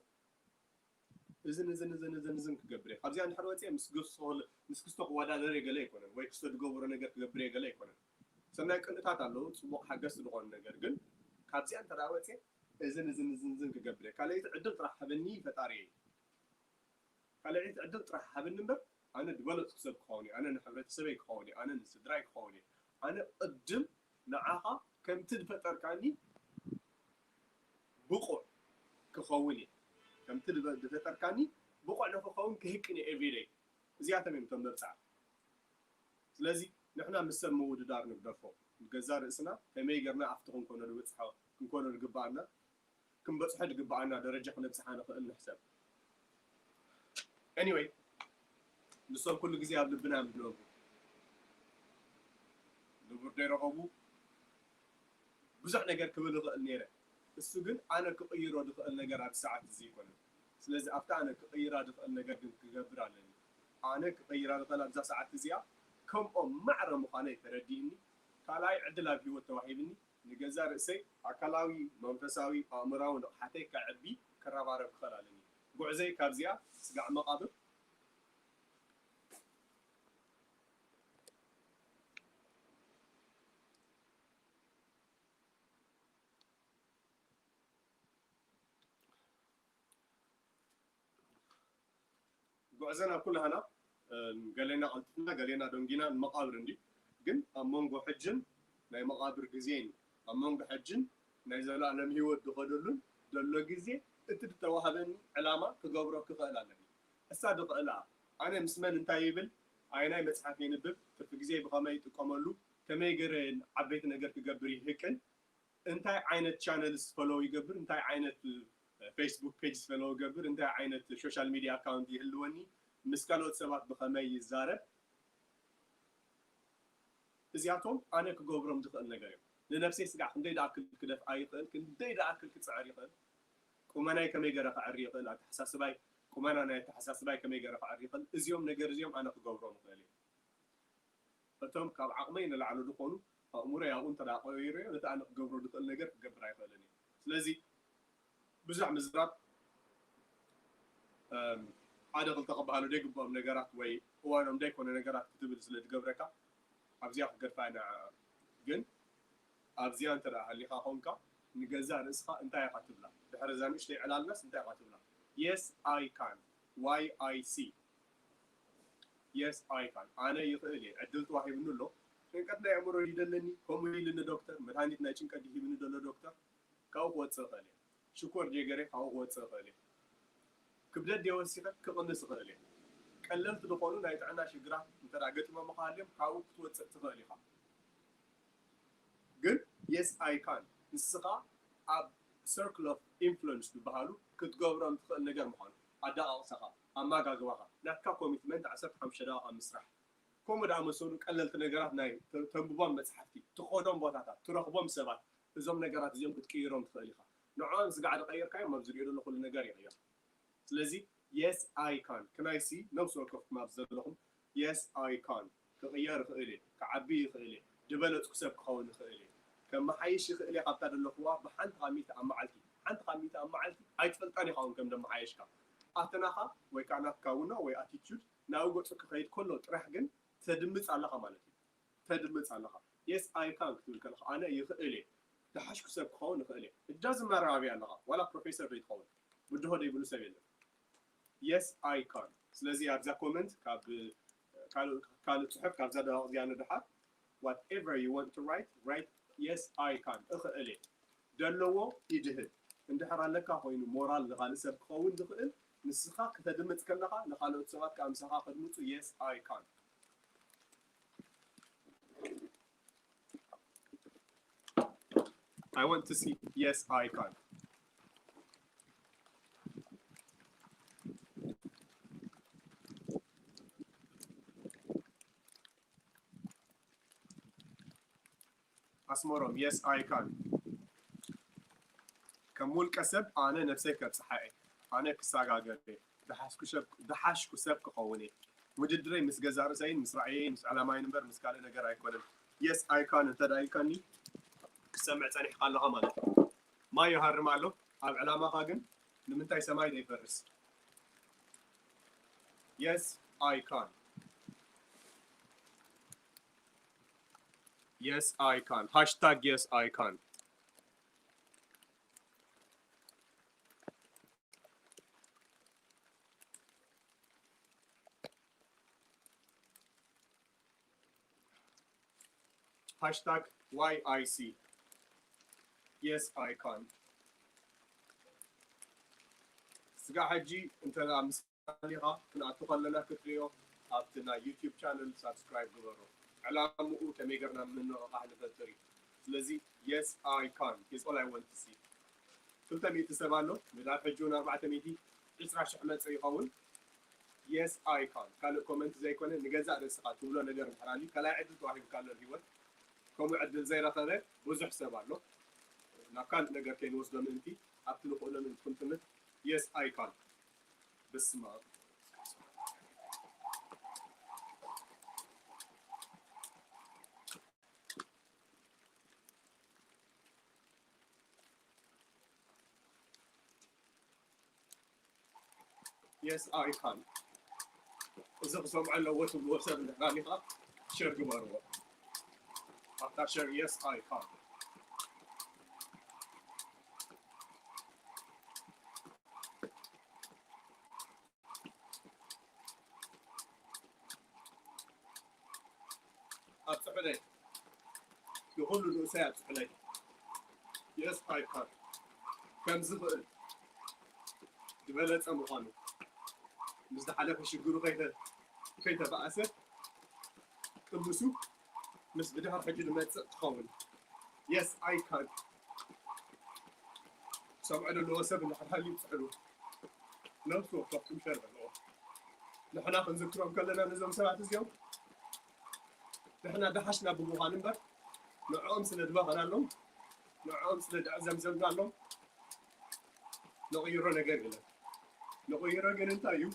እዝን እዝን እዝን እዝን እዝን ክገብር እየ። ካብዚኣ እንድሕር ወፅየ ምስ ክስቶ ክወዳደር እየ ገለ ኣይኮነን፣ ወይ ክስቶ ዝገብሮ ነገር ክገብር እየ ገለ ኣይኮነን። ሰናይ ቅንእታት ኣለዉ፣ ፅቡቕ ሓገዝቲ ዝኾኑ ነገር። ግን ካብዚኣ እንተ ወፅየ እዝን እዝን እዝን እዝን ክገብር እየ። ካልኣይቲ ዕድል ጥራሕ ሃበኒ ፈጣሪ እየ። ካልኣይቲ ዕድል ጥራሕ ሃበኒ እምበር፣ ኣነ ዝበለፅኩ ሰብ ክኸውን እየ፣ ኣነ ንሕብረተሰበይ ክኸውን እየ፣ ኣነ ንስድራይ ክኸውን እየ። ኣነ ቅድም ንዓኻ ከምቲ ዝፈጠርካኒ ብቑዕ ክኸውን እየ። ከምቲ ዝፈ- ዝፈጠርካኒ ብቑዕ ንክኸውን ክህቅን እየ everyday። እዚኣቶም እዮም እቶም መብፅዓ። ስለዚ ንሕና ምስ ሰብ ምውድዳር ንግደፎ። ንገዛ ርእስና ከመይ ገርና ኣብቲ ክንኮኖ ዝበፅሖ ክንኮኖ ዝግባኣና ክንበፅሖ ዝግባኣና ደረጃ ክነብፅሓ ንኽእል ንሕሰብ። Anyway፣ ንሶም ኩሉ ግዜ ኣብ ልብና እዮም ዝነብሩ። ንቡር ደይረኸቡ ብዙሕ ነገር ክብል ይኽእል ነይረ። እሱ ግን ኣነ ክቕይሮ ዝኽእል ነገር ኣብዚ ሰዓት እዚ ኣይኮነን። ስለዚ ኣብታ ኣነ ክቕይራ ዝኽእል ነገር ግን ክገብር ኣለኒ። ኣነ ክቕይራ ዝኽእል ኣብዛ ሰዓት እዚኣ ከምኦም ማዕረ ምዃነይ ተረዲእኒ፣ ካልኣይ ዕድል ኣብ ህይወት ተዋሂብኒ፣ ንገዛ ርእሰይ ኣካላዊ፣ መንፈሳዊ፣ ኣእምራዊ ንቕሓተይ ከዕቢ፣ ክረባረብ ክኽእል ኣለኒ። ጉዕዘይ ካብዚኣ ስጋዕ መቓብር ጉዕዘና ኩላህና ገሌና ቀልጥፍና ገሌና ደንጊና ንመቓብር እንዲ ግን ኣብ መንጎ ሕጅን ናይ መቓብር ግዜን ኣብ መንጎ ሕጅን ናይ ዘለኣለም ህይወት ዝኸደሉን ዘሎ ግዜ እቲ ዝተዋህበኒ ዕላማ ክገብሮ ክኽእል ኣለኒ። እሳ ድኽእላ ኣነ ምስ መን እንታይ ይብል ኣይናይ መፅሓፍ የንብብ ትርፊ ግዜ ብኸመይ ይጥቀመሉ ከመይ ገረ ዓበይቲ ነገር ክገብር ይህቅን እንታይ ዓይነት ቻነልስ ፈሎው ይገብር እንታይ ዓይነት ፌስቡክ ፔጅስ ፈሎው ይገብር እንታይ ዓይነት ሶሻል ሚዲያ ኣካውንት ይህልወኒ ምስ ካልኦት ሰባት ብኸመይ ይዛረብ እዚኣቶም ኣነ ክገብሮም ዝኽእል ነገር እዮም ንነብሰይ ስጋዕ ክንደይ ደኣክል ክደፍኣ ይኽእል ክንደይ ደኣክል ክፅዕር ይኽእል ቁመናይ ከመይ ገረ ክዕሪ ይኽእል ኣተሓሳስባይ ቁመና ናይ ኣተሓሳስባይ ከመይ ገረ ክዕሪ ይኽእል እዚኦም ነገር እዚኦም ኣነ ክገብሮም ይኽእል እየ እቶም ካብ ዓቕመይ ንላዕሊ ዝኾኑ ኣእምሮይ ኣብኡ እንተ ደኣ ቀይረዮ ነቲ ኣነ ክገብሮ ዝኽእል ነገር ክገብር ኣይኽእልን እየ። ስለዚ ብዙሕ ምዝራብ ሓደ ክልተ ክበሃሉ ዘይግብኦም ነገራት ወይ እዋኖም ዘይኮነ ነገራት ክትብል ስለ ዝገብረካ ኣብዚኣ ክገድፋ ኢና ግን ኣብዚኣ እንተ ደኣ ሃሊኻ ኾንካ ንገዛእ ርእስኻ እንታይ ኢኻ ትብላ? ድሕሪ እዛ ንእሽተይ ዕላልናስ እንታይ ኢኻ ትብላ? Yes I can Y I C Yes I can ኣነ ይኽእል እየ ዕድል ተዋሂብኒ ኣሎ ጭንቀት ናይ ኣእምሮ ድዩ ደለኒ ከምኡ ኢልኒ ዶክተር መድሃኒት ናይ ጭንቀት ድዩ ሂብኒ ደሎ ዶክተር ካብኡ ክወፅእ እኽእል እየ ሽኮር ድየ ገይረ ካብኡ ክወፅእ እኽእል እየ ክብደት ድየ ወሲኸ ክቕንስ እኽእል እየ ቀለልቲ ዝኾኑ ናይ ጥዕና ሽግራት እንተ ገጢሞምኻ ሃልዮም ካብኡ ክትወፅእ ትኽእል ኢኻ ግን yes I can ንስኻ ኣብ circle of influence ዝበሃሉ ክትገብሮም ትኽእል ነገር ምዃኑ ኣደቓቕሳኻ ኣመጋግባኻ ናትካ commitment ዓሰርተ ሓሙሽተ ደቓቕ ኣብ ምስራሕ ከምኡ ደኣ መሰሉ ቀለልቲ ነገራት ናይ ተንብቦም መፅሓፍቲ ትኸዶም ቦታታት ትረኽቦም ሰባት እዞም ነገራት እዚኦም ክትቅይሮም ትኽእል ኢኻ ንዕኦም ስጋዕ ዝቐየርካዮም ኣብዚ ሪኦ ዘሎ ኩሉ ነገር ይቕየር ስለዚ yes I can can I see ነብሲ ወከፍኩም ኣብዚ ዘለኹም yes I can ክቕየር ይኽእል እየ ክዓቢ ይኽእል እየ ዝበለፅኩ ሰብ ክኸውን ይኽእል እየ ከመሓይሽ ይኽእል እየ ካብታ ዘለኹዋ ብሓንቲ ካብ ሚእቲ ኣብ መዓልቲ ሓንቲ ካብ ሚእቲ ኣብ መዓልቲ ኣይትፈልጣን ኢኻ እውን ከም ደመሓየሽካ ኣተናኻ ወይ ከዓ ናትካ ውኖ ወይ attitude ናብኡ ገፁ ክኸይድ ከሎ ጥራሕ ግን ተድምፅ ኣለኻ ማለት እዩ ተድምፅ ኣለኻ yes I can ክትብል ከለኻ ኣነ ይኽእል እየ ዝሓሽኩ ሰብ ክኸውን ይኽእል እየ እጃ ዝመራባቢ ኣለኻ ዋላ ፕሮፌሰር ዘይትኸውን ብድሆ ዘይብሉ ሰብ የለን yes I can ስለዚ ኣብዛ comment ካብ ካልእ ፅሑፍ ካብዛ ደቂቕ እዚኣ ንደሓር whatever you want to write write yes I can እኽእል እየ ዘለዎ ይድህብ እንድሕር ኣለካ ኮይኑ ሞራል ንኻልእ ሰብ ክኸውን ዝኽእል ንስኻ ክተድምፅ ከለኻ ንኻልኦት ሰባት ከዓ ምሳኻ ከድምፁ yes I can I want to see yes I can ኣስመሮም yes I can ከም ውልቀ ሰብ ኣነ ነብሰይ ከብፅሓ እየ ኣነ ክሰጋገር እየ ዝሓሽኩ ሰብ ክኸውን እየ ውድድረይ ምስ ገዛእ ርእሰይን ምስ ራእየይን ምስ ዕላማይን እምበር ምስ ካልእ ነገር ኣይኮነን Yes I can እንተ ደኣ ኢልካኒ ክትሰምዕ ጸኒሕካ ኣለኻ ማለት እዩ። ማይ ይሃርም ኣሎ ኣብ ዕላማኻ፣ ግን ንምንታይ ሰማይ ዘይፈርስ? Yes I can. Yes I can. Hashtag yes I can. Hashtag Y I C. Yes I can. ስጋዕ ሕጂ እንተ ምስ ኣሊኻ ክንኣቱ ከለና ክትሪኦ ኣብቲ ናይ ዩቲዩብ ቻነል ሳብስክራይብ ግበሮ። ዕላምኡ ከመይ ገርና ምንቕቓሕ ንፈጥር እዩ። ስለዚ yes I can is all I want to see። ክልተ ሚእቲ ሰብ ኣሎ፣ ንዳብ ሕጂ እውን ኣርባዕተ ሚእቲ ዕስራ ሽሕ መጸ ይኸውን። Yes I can ካልእ ኮመንት ዘይኮነ ንገዛእ ርእስኻ ትብሎ ነገር እንድሕር ኣልዩ ካልኣይ ዕድል ተዋሂቡካ ኣሎ ህይወት። ከምኡ ዕድል ዘይረኸበ ብዙሕ ሰብ ኣሎ። ናብ ካልእ ነገር ከይንወስዶ ምእንቲ ኣብቲ ንኽእሎ ምእንቲ ክንጥምት። Yes I can። በስመ ኣብ። Yes I can። እዚ ክሰምዖ ኣለዎ ትብልዎ ሰብ እንድሕር ኣሊኻ ሸር ግበርዎ። ኣብታ ሸር yes I can። ኣብፅሑለይ ንኹሉ ንኡሰይ ኣብፅሑለይ። Yes I can። ከም ዝኽእል ዝበለፀ ምዃኑ ምስ ዝሓለፈ ሽግሩ ከይተ- ከይተባእሰ ቅልሱ ምስ ብድሕር ሕጂ ዝመፅእ ትኸውን። Yes I can። ሰምዖ ዘለዎ ሰብ እንዳሓልሃሊ ይፅዕሉ። ነብሱ ወከፍኩም ሸር በልዎ። ንሕና ክንዝክሮም ከለና ነዞም ሰባት እዚኦም ንሕና ደሓሽና ብምዃን እምበር ንዕኦም ስለ ዝበኸናሎም ንዕኦም ስለ ዘዕዘምዘምናሎም ንቕይሮ ነገር የለን። ንቕይሮ ግን እንታይ እዩ?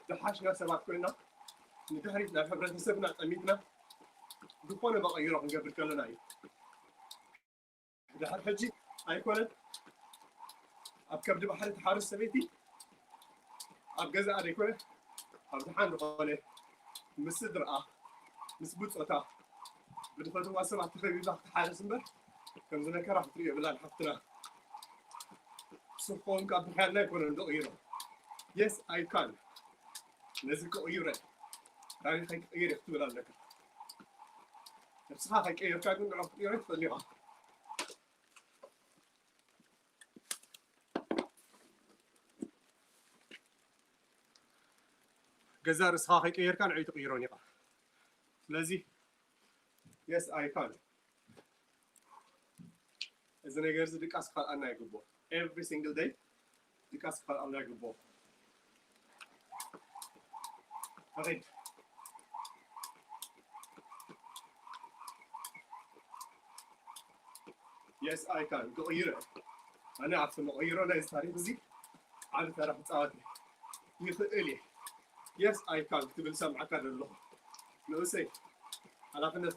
ደሓሽና ሰባት ኮይና ንድሕሪት ናብ ሕብረተሰብና ጠሚትና ዝኾነ መቐይሮ ክንገብር ከለና እዩ። ድሕር ሕጂ ኣይኮነን ኣብ ከብዲ ባሕሪ ትሓርስ ሰበይቲ ኣብ ገዛኣ ዘይኮነ ኣብ ድሓን ዝኾነ ምስ ስድርኣ ምስ ብፆታ ብዝፈትዋ ሰባት ተኸቢብላ ክትሓርስ እምበር ከምዚ መከራ ክትሪኦ የብላን ሓፍትና። ንሱ ክኸውን ካብ ምኽያድና ኣይኮነን ዝቕይሮ። Yes I can። ነዚ ክቕይረ ታሪኸይ ክቕይር እየ ክትብል ኣለካ። ነብስኻ ከይቀየርካ ግን ንዕኡ ክትቕይሮ ኣይትኽእል ኢኻ። ገዛ ርእስኻ ከይቀየርካ ንዕኡ ትቕይሮን ኢኻ። ስለዚ yes I can። እዚ ነገር እዚ ድቃስ ክኸልኣና ይግብኦ። Every single day ድቃስ ክኸልኣና ይግብኦ። Okay። Yes I can ክቕይሮ እየ። ኣነ ኣብቲ መቐይሮ ናይዚ ታሪኽ እዚ ዓቢ ተራ ክፃወት እየ። ይኽእል እየ። Yes I can ክትብል ሰምዓካ ዘለኹ ንኡሰይ። ሓላፍነት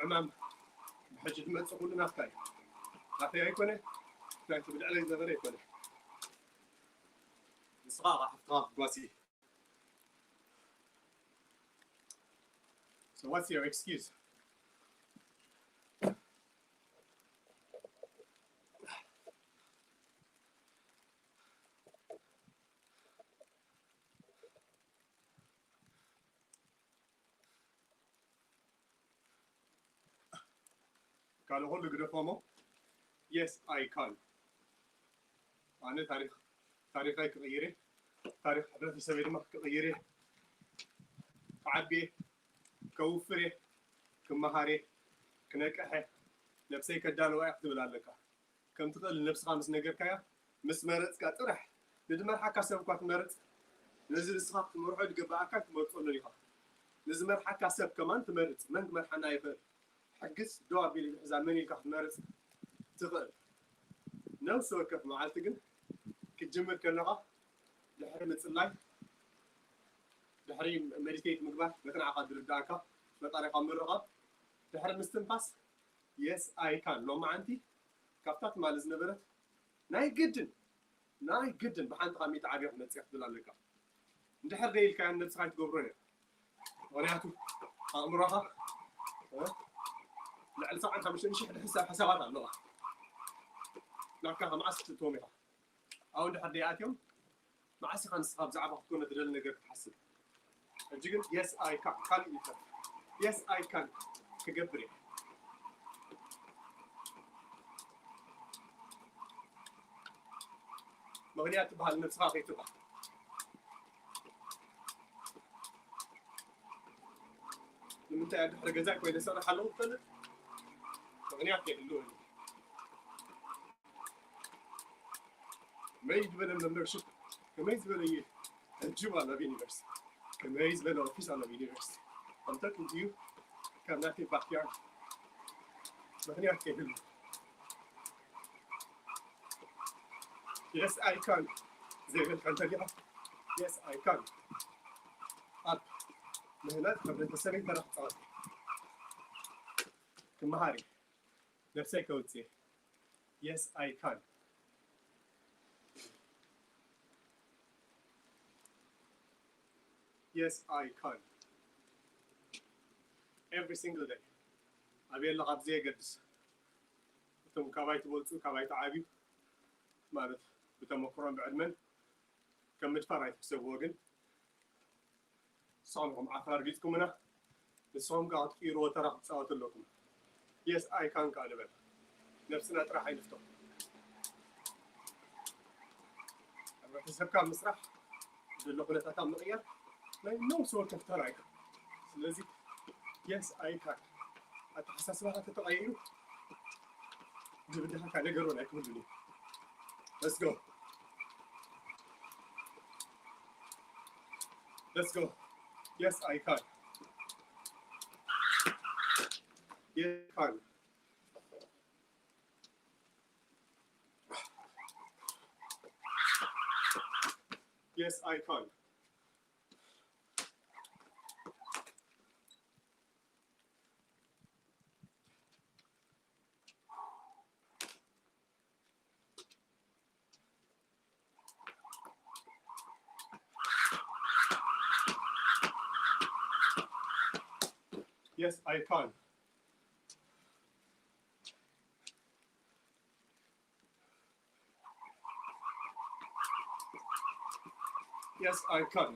ዕማም ብሕጂ ትመፅእ ኩሉ ናትካ እዩ። ናተይ ኣይኮነ፣ ናይቲ ብልዕለይ ዝነበረ ኣይኮነ። ንስኻ ከዓ ሓፍትኻ ክትጓሲ። So what's your excuse? ካልእ ኩሉ ግደፎሞ። Yes I can። ኣነ ታሪኽ ታሪኸይ ክቕይር እየ። ታሪኽ ሕብረተሰበይ ድማ ክቕይር እየ። ክዓቢ እየ። ከውፍር እየ። ክመሃር እየ። ክነቅሕ እየ። ነብሰይ ከዳልዋ እየ ክትብል ኣለካ። ከም ትኽእል ንነብስኻ ምስ ነገርካያ ምስ መረፅካ ጥራሕ ንዝመርሓካ ሰብ እኳ ትመርፅ። ነዚ ንስኻ ክትመርሖ ዝግበኣካ ኣይትመርፀሉን ኢኻ። ንዝመርሓካ ሰብ ከማን ትመርፅ። መን ክመርሓና ይኽእል? ሕግስ ደው ኣቢሉ ዝሕዛ መን ኢልካ ክትመርፅ ትኽእል? ነብሲ ወከፍ መዓልቲ ግን ክትጅምር ከለኻ ድሕሪ ምፅላይ ድሕሪ ሜዲቴት ምግባር በቲ ንዓኻ ዝርዳእካ ፈጣሪኻ ምርቓብ ድሕሪ ምስትንፋስ yes I can ሎማዓንቲ ካብታ ትማሊ ዝነበረት ናይ ግድን ናይ ግድን ብሓንቲ ካብ ሚእቲ ዓብያ ክትመፅእ ክትብል ኣለካ። እንድሕር ደይልካዮ ነብስኻ ኣይትገብሮን እያ። ምክንያቱ ኣእምሮኻ ልዕሊ ሰብዓን ሓሙሽተን ሽሕ ድሕሳብ ሕሳባት ኣለዋ። ናካ መዓስ ክትእትዎም ኢኻ? ኣብኡ እንድሕር ደይኣትዮም መዓስ ኢኻ ንስኻ ብዛዕባ ክትኮነ ትደሊ ነገር ክትሓስብ? ሕጂ ግን yes I can ካልእ ይፈ yes I can ክገብር እየ። ምክንያት ትበሃል ነብስኻ ከይትባ ንምንታይ ኣብ ድሕሪ ገዛይ ኮይነ ሰርሕ ኣለኹ ትፈልጥ? ምክንያት የድልወኒ። ከመይ ዝበለ መምበርሽፕ ከመይ ዝበለ እዩ ሕጂ ኣሎ ኣብ ዩኒቨርሲቲ ከመይ ዝበለ ኦፊስ ኣሎ ኣብ ዩኒቨርሲቲ I'm talking to you ካብ ናተይ ባክያርድ ምክንያት የድልወኒ። Yes I can ዘይበልካ እንተሊኻ yes I can ኣብ ምህናፅ ሕብረተሰበይ ተራ ክፃወት ክመሃር እየ ነብሰይ ከውፅእ yes I can yes I can every single day ኣበይ ኣለኻ ብዘየገድስ እቶም ካባይ ትበልፁ ካባይ ትዓብዩ ማለት ብተመክሮን ብዕድመን ከም ምድፋር ኣይትሕሰብዎ ግን ንስኹም ኢኹም ዓፋር ርጊፅኩምና ንስኹም ከዓ ክትቅይርዎ ተራ ክትፃወቱ ኣለኩም yes I can ከዓ ንበል ነብስና ጥራሕ ኣይንፍቶ ሕብረተሰብካ ምስራሕ ዘሎ ኩነታት ኣብ ምቕያር ናይ ነብሲ ወከፍ ተራ እዩ ስለዚ yes I can ኣተሓሳስባኻ ተተቐይሩ ዝብድሃካ ነገር እውን ኣይክህሉን እዩ let's go let's go yes I can yes I can yes I can Yes, I can. Yes, I can.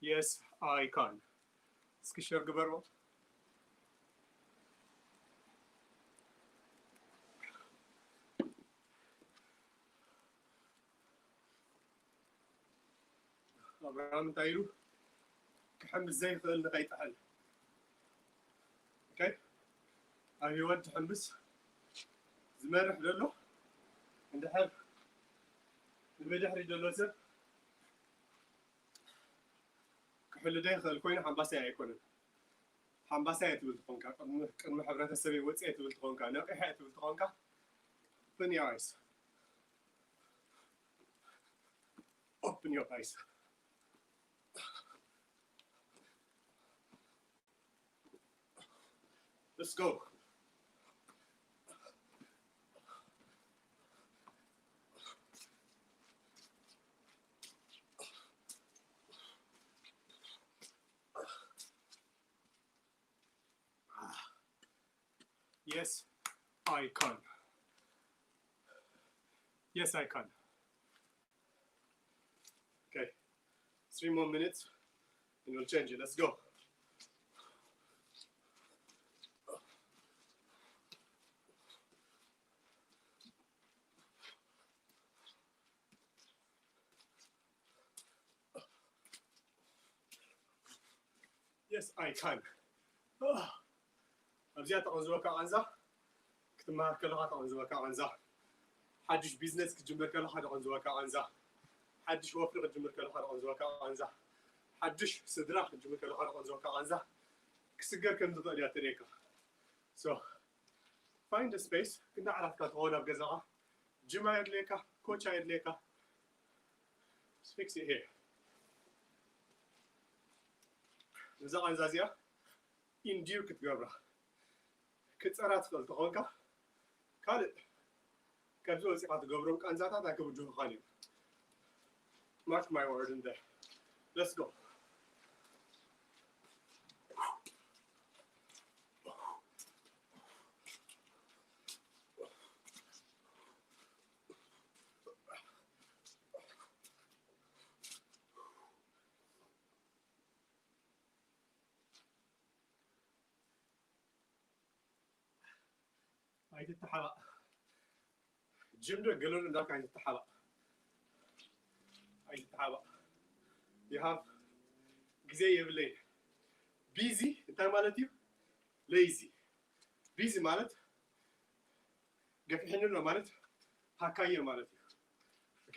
Yes, I can. እስኪ ሸር ግበርዎ። ኣብርሃም እንታይ ኢሉ ክሕምስ ዘይኽእል ንኸይጥሕል okay ኣብ ህይወት ዝሕምስ ዝመርሕ ዘሎ እንድሕር ንብድሕሪ ዘሎ ሰብ ክሕሉ ዘይኽእል ኮይኑ ሓምባሳይ ኣይኮነን ሓምባሳይ ትብል ትኾንካ ቅድሚ ሕብረተሰብ ወፅኤ ትብል ትኾንካ ነቂሐ ትብል ትኾንካ Open your eyes. Open your eyes. Let's go. Yes, I can. Yes, I can. Okay, three more minutes and we'll change it. Let's go. Yes, I can. ኣብዚኣ ተቐንዝወካ ቃንዛ ክትመሃር ከለኻ ተቐንዝወካ ቃንዛ ሓድሽ ቢዝነስ ክትጅምር ከለኻ ተቐንዝወካ ቃንዛ ሓድሽ ወፍሪ ክትጅምር ከለኻ ተቐንዝወካ ቃንዛ ሓድሽ ስድራ ክትጅምር ከለኻ ተቐንዝወካ ቃንዛ ክስገር ከም ዝኽእል እያ ትርእየካ so find a space ክንዳ ዓራትካ ትኸውን ኣብ ገዛኻ ጅም ኣየድልየካ፣ ኮች ኣየድልየካ። Fix it here። እዛ ቃንዛ እዚኣ ኢንዲር ክትገብራ ክትፀራ ትኽእል ተኾንካ ካልእ ካብዚ ወፂኻ ትገብሮም ቃንዛታት ኣይክብድሁኻን እዮም። Mark my word in there. Let's go. ኣይትተሓባእ። ጅም ዶ ገለሉ እንዳልካ ኣይትተሓባእ። ኣይትተሓባእ። You have ግዜ የብለይ። ቢዚ እንታይ ማለት እዩ? ሌዚ። ቢዚ ማለት ገፊሕኒ ኣሎ ማለት ሃካየ ማለት እዩ። ኦኬ፣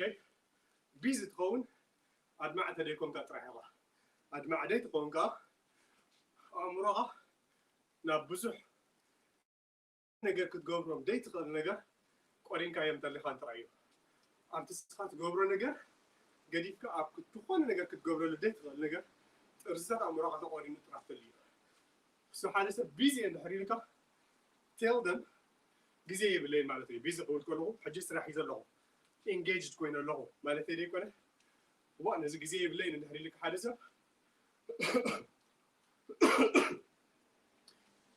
ቢዚ ትኸውን ኣድማዕ ተደይኮንካ ጥራሕ ኢኻ። ኣድማዕ ደይ ትኸውን ከዓ ኣእምሮኻ ናብ ብዙሕ ነገር ክትገብሮም ደይ ትኽእል ነገር ቆሪንካዮም ተሊኻ እንተራእዩ ኣብቲ ስኻ ትገብሮ ነገር ገዲፍካ ኣብ ዝኾነ ነገር ክትገብረሉ ደይ ትኽእል ነገር ጥርዝታት ኣእምሮኻ ተቆሪኑ ጥራሕ ተልዩ። እሱ ሓደ ሰብ ቢዚ እንድሕር ኢልካ ቴል ደም ግዜ የብለይን ማለት እዩ። ቢዚ ክብል ከለኹ ሕጂ ስራሕ እዩ ዘለኹ፣ ኤንጌጅድ ኮይነ ኣለኹ ማለት ዘይኮነ፣ እዋ ነዚ ግዜ የብለይን እንድሕር ኢልካ ሓደ ሰብ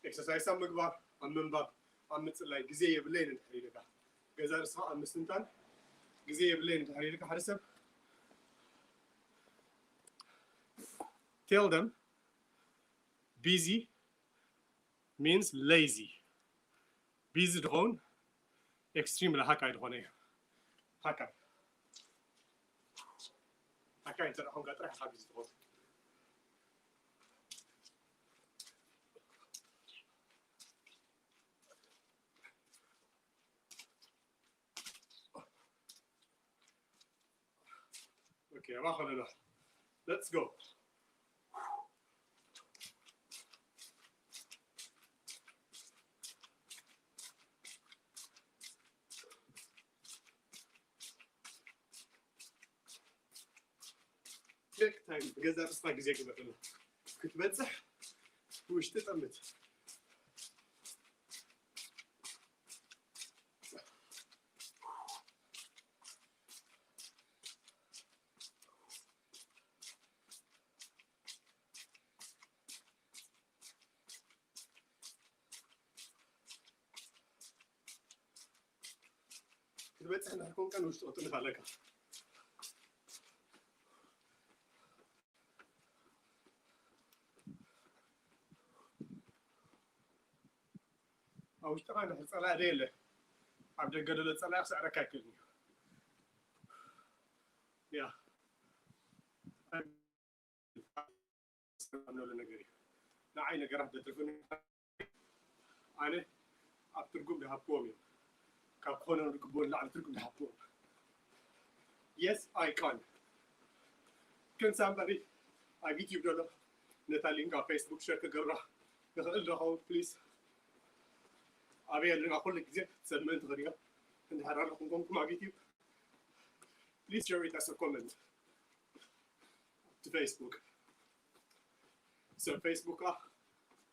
ኤክሰርሳይስ ኣብ ምግባር፣ ኣብ ምንባብ፣ ኣብ ምፅላይ ግዜ የብለይን እንድሕር ኢልካ፣ ገዛ ርስኻ ኣብ ምስትንታን ግዜ የብለይን እንድሕር ኢልካ ሓደ ሰብ ቴል ደም ቢዚ ሚንስ ሌዚ። ቢዚ ድኸውን ኤክስትሪም ሃካይ ድኾነ እዩ። ሃካይ ሃካይ እንተ ደኣ ኾንካ ጥራሕ ኢኻ ቢዚ ትኸውን። ኦኬ፣ ኣባ ኸለና። Let's go. ቴክ ታይም፣ ብገዛ ርእስኻ ግዜ ግበረላ። ክትበጽሕ ውሽጢ ጠምት። ክትበጽሕ እንድሕር ኮንካ ንውሽጢ ክጥምት ኣለካ። ኣብ ውሽጥኻ እንድሕር ጸላኢ ደየለ፣ ኣብ ደገ ደሎ ጸላኢ ክስዕረካ ኣይክእልን እዩ። ያ። ዝኣምነሉ ነገር እዩ። ንዓይ ነገራት ዘትርፉኒ ኣነ ኣብ ትርጉም ዝሃብክዎም እዮም። ካብ ክኾኖም ዝግብኦ ንላዕሊ ትርጉም ዝሃብክዎም። Yes, I can. Can somebody ኣብ ዩቲዩብ ዘሎ ነታ ሊንክ ኣብ ፌስቡክ ሸር ክገብራ ይኽእል ዶ ኸውን ፕሊዝ? ኣበይ ኣለና ኩሉ ግዜ ሰብ ምእንቲ ክሪኦ እንድሕር ኣለኹም ኮንኩም ኣብ ዩቲዩብ please share it as a comment to Facebook. So Facebook ከዓ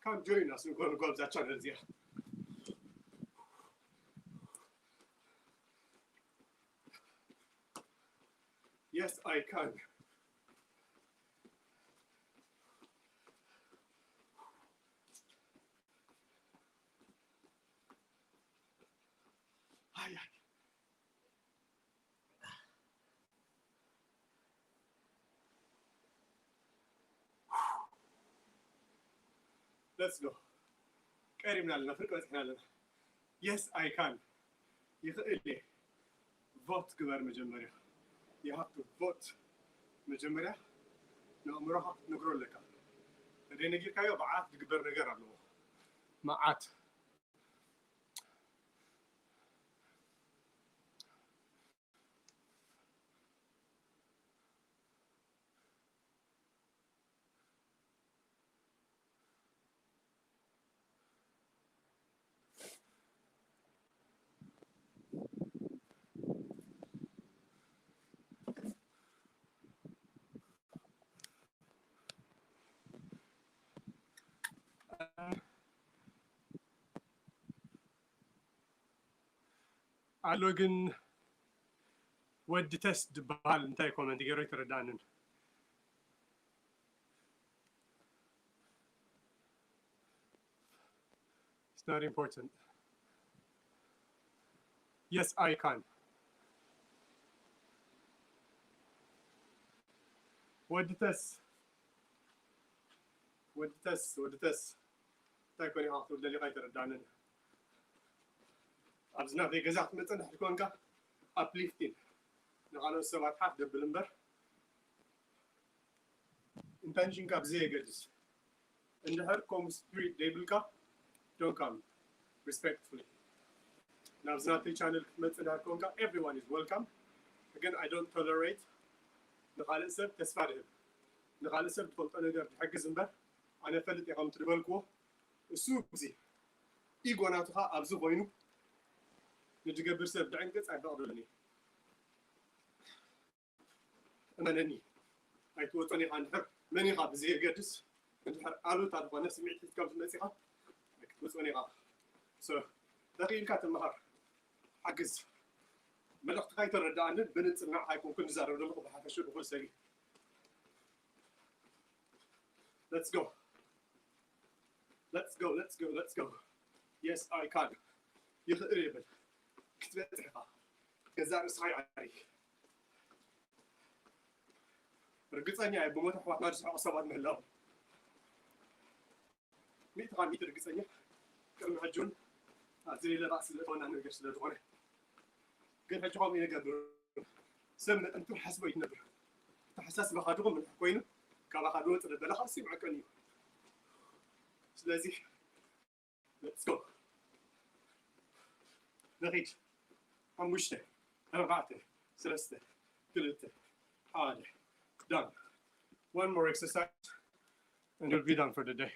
come join us ንጎ ንጎ ኣብዛ ቻነል እዚኣ። Yes, I can. ኣይ ኣይ Let's go. ቀሪብና ኣለና፣ ፍርቂ በፂሕና ኣለና። Yes, I can. ይኽእል እየ። ቮት ግበር መጀመርያ። You have to vote መጀመርያ። ንኣእምሮኻ ክትነግሮ ኣለካ። ተደይ ነጊርካዮ ብዓት ዝግበር ነገር ኣለዎ። መዓት። ኣሎ ግን ወዲ ተስ ዝበሃል እንታይ ኮመንት ገይሩ ኣይተረዳእንን። It's not important. Yes, I can. ወዲ ተስ ወዲ ተስ ወዲ ተስ እንታይ ኮን ኢኻ ክትብል ደሊኻ ኣይተረዳእንን። ኣብዚ ናተይ ገዛ ክትመፅእ እንድሕር ኮንካ ኣፕሊፍቲን ንካልኦት ሰባት ሓፍ ደብል እምበር ኢንተንሽንካ ብዘየገድስ እንድሕር ከምኡ ስፒሪት ዘይብልካ don't come respectfully ናብዚ ናተይ ቻነል ክትመፅእ እንድሕር ኮንካ everyone is welcome ግን I don't tolerate ንካልእ ሰብ ተስፋ ድህብ ንካልእ ሰብ ትፈልጦ ነገር ዝሕግዝ እምበር ኣነ ፈልጥ እየ ከምቲ ዝበልክዎ እሱ ግዜ ኢጎ ናቱ ከዓ ኣብዚ ኮይኑ ንድገብር ሰብ ድዕንቅፅ ኣይፈቅደሉን እዩ እመነኒ ኣይትወፅኦን ኢኻ እንድሕር መን ኢኻ ብዘየገድስ እንድሕር ኣሉታ ዝኾነ ስምዒት ሒዝካ ምስ መፂኻ ኣይክትወፅኦን ኢኻ ተኽኢልካ ተመሃር ሓግዝ መልእኽትኻ ኣይተረዳኣንን ብንፅር ንዓኻ ኣይኮንኩን ዝዛረብ ዘለኹ ብሓፈሽኡ ንኩሉ ሰብ እዩ Let's go. Let's go, let's go, let's go. Yes, I can. ይኽእል ይብል ክትበፅሕ ኢኻ ገዛ ርእስኻ ይዓሪ ርግፀኛ እየ ብሞት ኣሕዋትና ዝስሕቑ ሰባት ምህላው ሚእቲ ካብ ሚእቲ ርግፀኛ ቅድሚ ሕጂ እውን ኣብዚ ሌለ ባእሲ ዝእተወና ነገር ስለ ዝኾነ ግን ሕጂ ከምኡ ይንገብር ሰብ መጠን ትሓስቦ ይትነብር ተሓሳስበኻ ድኹም እንድሕር ኮይኑ ካባኻ ዝወፅ ደበለ ከዓ ሲምዐቀን እዩ ስለዚ let's go ንኺድ ሓሙሽተ ኣርባዕተ ሰለስተ ክልተ ሓደ done one more exercise and you'll be done for the day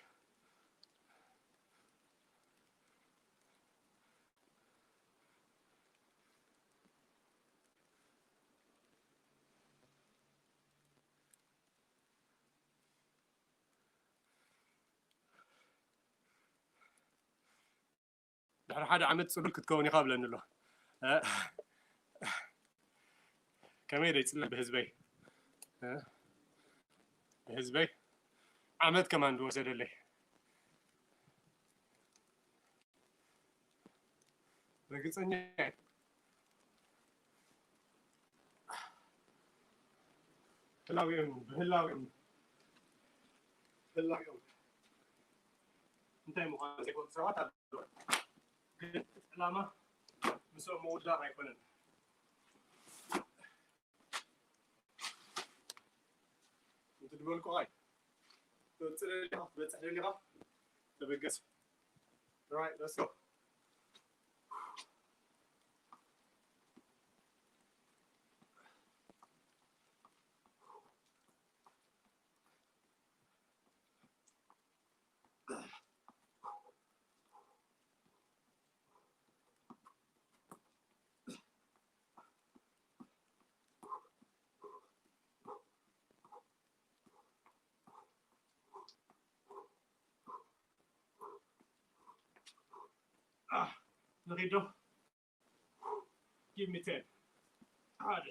ድሕሪ ሓደ ዓመት ፅሉል ክትከውን ኢኻ ብለኒ ኣሎ ከመይ ደይ ፅለ ብህዝበይ ብህዝበይ ዓመት ከማን ዝወሰደለይ ርግፀኛ ህላዊኦም ብህላዊኦም ህላዊኦም እንታይ ምዃኑ ዘይፈልጡ ሰባት ኣለዉ ግን ዕላማ ምስኦም ምውዳር ኣይኮነን እቲ ዝበልኩ ኣይ ትወፅእ ደሊኻ ክትበፅሕ ደሊኻ ተበገስ Right, let's go. Ah, ንኺዶ give me ten ሓደ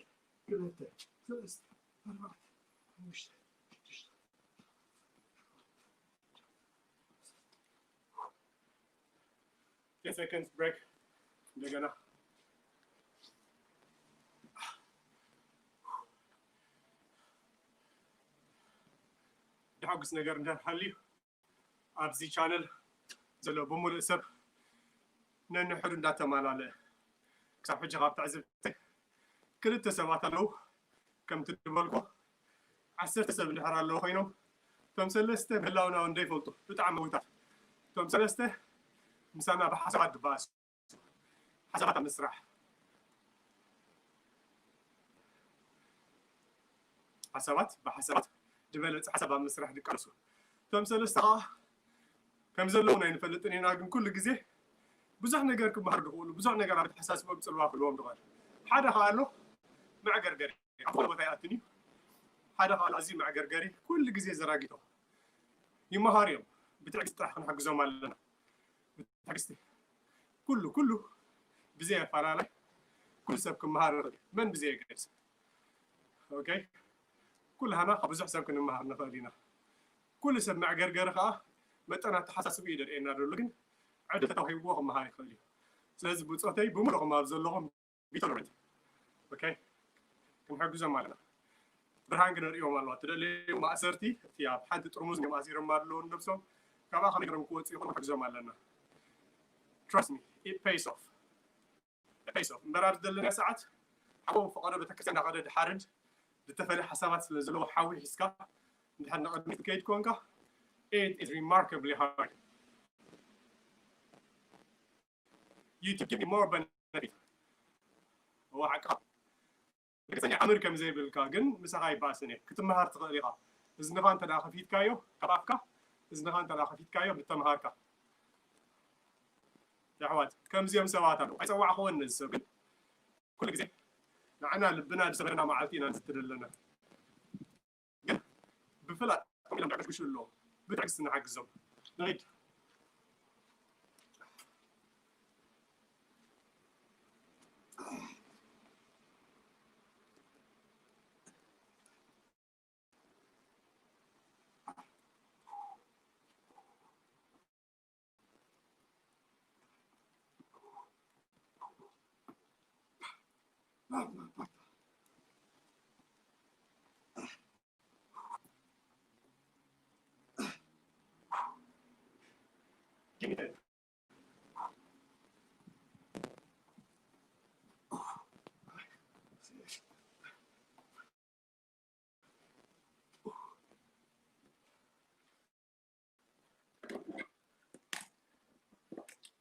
ክልተ ሰለስተ ኣርባዕተ ሓሙሽተ ሽዱሽተ ten seconds break እንደገና ድሓጉስ ነገር እንዳሃልዩ ኣብዚ ቻነል ዘሎ ብምሉእ ሰብ ነንሕዱ እንዳተማላለእ ክሳብ ሕጂ ካብ ትዕዝብቲ ክልተ ሰባት ኣለዉ ከምቲ ዝበልኩ ዓሰርተ ሰብ እንድሕር ኣለዉ ኮይኖም እቶም ሰለስተ ምህላውና እውን ዘይፈልጡ ብጣዕሚ ውታት እቶም ሰለስተ ምሳና ብሓሳባት ድበኣሱ ሓሳባት ኣብ ምስራሕ ሓሳባት ብሓሳባት ዝበለፀ ሓሳብ ኣብ ምስራሕ ድቃለሱ እቶም ሰለስተ ከዓ ከም ዘለውና ኣይንፈልጥን ኢና ግን ኩሉ ግዜ ብዙሕ ነገር ክመሃር ዝኽእሉ ብዙሕ ነገር ኣብ ተሓሳስቦም ፅልዋ ክህልዎም ዝኽእል ሓደ ከዓ ኣሎ መዕገርገሪ ኣብ ዝኾነ ቦታ ይኣትን እዩ ሓደ ከዓ ኣሎ ኣዝዩ መዕገርገሪ ኩሉ ግዜ ዘራጊቶ ይመሃር እዮም ብትዕግስቲ ጥራሕ ክንሕግዞም ኣለና ብትዕግስቲ ኩሉ ኩሉ ብዘይ ኣፈላላይ ኩሉ ሰብ ክመሃር ይኽእል እዩ፣ መን ብዘየገድስ። ኦኬ፣ ኩላህና ካብ ብዙሕ ሰብ ክንመሃር ንኽእል ኢና። ኩሉ ሰብ መዕገርገሪ ከዓ መጠን ኣተሓሳስብኡ እዩ ደርእየና ዘሎ፣ ግን ዕድል ተዋሂብዎ ክመሃር ይኽእል እዩ። ስለዚ ብፆተይ ብምሉእኹም ኣብ ዘለኹም ቢቶለረንት። ኦኬ፣ ክንሕግዞም ኣለና። ብርሃን ግን ርእዮም ኣለዋ። ትደለዩ ማእሰርቲ እቲ ኣብ ሓንቲ ጥርሙዝ እዮም ኣሲሮም ኣለዉ ነብሶም። ካብኣ ከመይ ገይሮም ክወፁ ይኽእሉ ክንሕግዞም ኣለና። Trust me, it pays off. It pays off። እምበር ኣብዚ ዘለና ሰዓት ሓቦ ፈቐዶ ቤተክርስትያን እናኸደ ድሓርድ ዝተፈለየ ሓሳባት ስለ ዘለዎ ሓዊ ሒዝካ እንድሕር ንቕድሚት ከይድ ኮንካ it is remarkably hard. YouTube give me more benefit. እዋ ሓቅኻ። ርግፀኛ ኣምር ከም ዘይብልካ ግን ምሳኻ ይባእስን እየ። ክትመሃር ትኽእል ኢኻ። እዝንኻ እንተ ደኣ ከፊትካዮ፣ ካብ ኣፍካ እዝንኻ እንተ ደኣ ከፊትካዮ ምተምሃርካ። የሕዋት፣ ከምዚኦም ሰባት ኣለዉ። ኣይጸዋዕኽዎን ነዚ ሰብ ግን ኩሉ ግዜ ንዓና ልብና ዝሰበረና መዓልቲ ኢና ንዝትደለና። ግን ብፍላጥ ከምኡ ኢሎም ዘዕግሽግሹ ኣለዉ። ብትዕግስቲ ንሓግዞም። ንኺድ።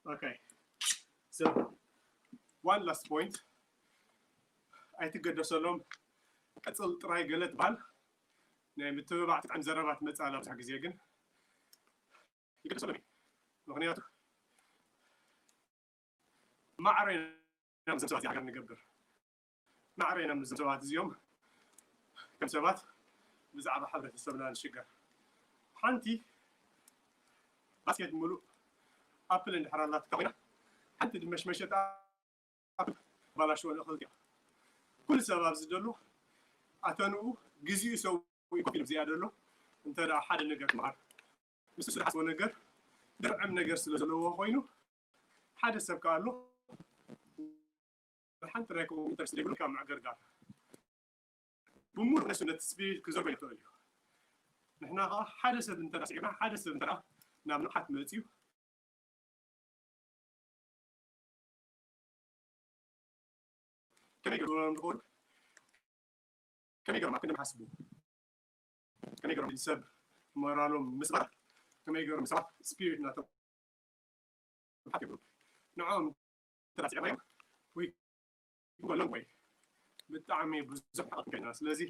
Okay. So, one last point. ኣይትገደሰሎም። ቀጽል ጥራይ ገለ ትበሃል ናይ ምትብባዕ ጥዕም ዘረባ ትመጽእ ኣላ ብዙሕ ግዜ፣ ግን ይገደሰሎም እዩ። ምኽንያቱ ማዕረ ኢና ምስዞም ሰባት እዚኣ ሃገር ንገብር። ማዕረ ኢና ምስዞም ሰባት እዚኦም ከም ሰባት ብዛዕባ ሕብረተሰብና ንሽገር። ሓንቲ ባስኬት ሙሉእ ኣፕል እንድሕር ኣላትካ ኮይና፣ ሓንቲ ድመሽመሸት ኣፕል ባላሽወ ንእኽልቲ እያ። ኩሉ ሰብ ኣብዚ ዘሎ ኣተንኡ ግዜኡ ሰው ኮፍ ኢሉ ብዚኣ ዘሎ እንተ ደኣ ሓደ ነገር ክመሃር፣ ምስ ዝሓስቦ ነገር ድርዕም ነገር ስለ ዘለዎ ኮይኑ፣ ሓደ ሰብ ከኣ ኣሎ ሓንቲ ናይ ከምኡ ኢንተረስት ዘይብሉ ካብ ምዕገርጋር ብምሉእ ነሱ ነቲ ስፒሪት ክዘርጎ ይኽእል እዩ። ንሕና ከዓ ሓደ ሰብ እንተ ስዒብና፣ ሓደ ሰብ እንተ ናብ ንቕሓት መፅዩ፣ ከመይ ገይሮም ዝኸዱ፣ ከመይ ገይሮም ኣብ ክንዲ ሓስቡ፣ ከመይ ገይሮም ሰብ ሞራሎም ምስባር፣ ከመይ ገይሮም ሰባት ስፒሪት ናቶም ሓት ይብሉ። ንዕኦም ተራሲዕናዮም ወይ ክበሎም ወይ ብጣዕሚ ብዙሕ ሓቕት ከይና። ስለዚ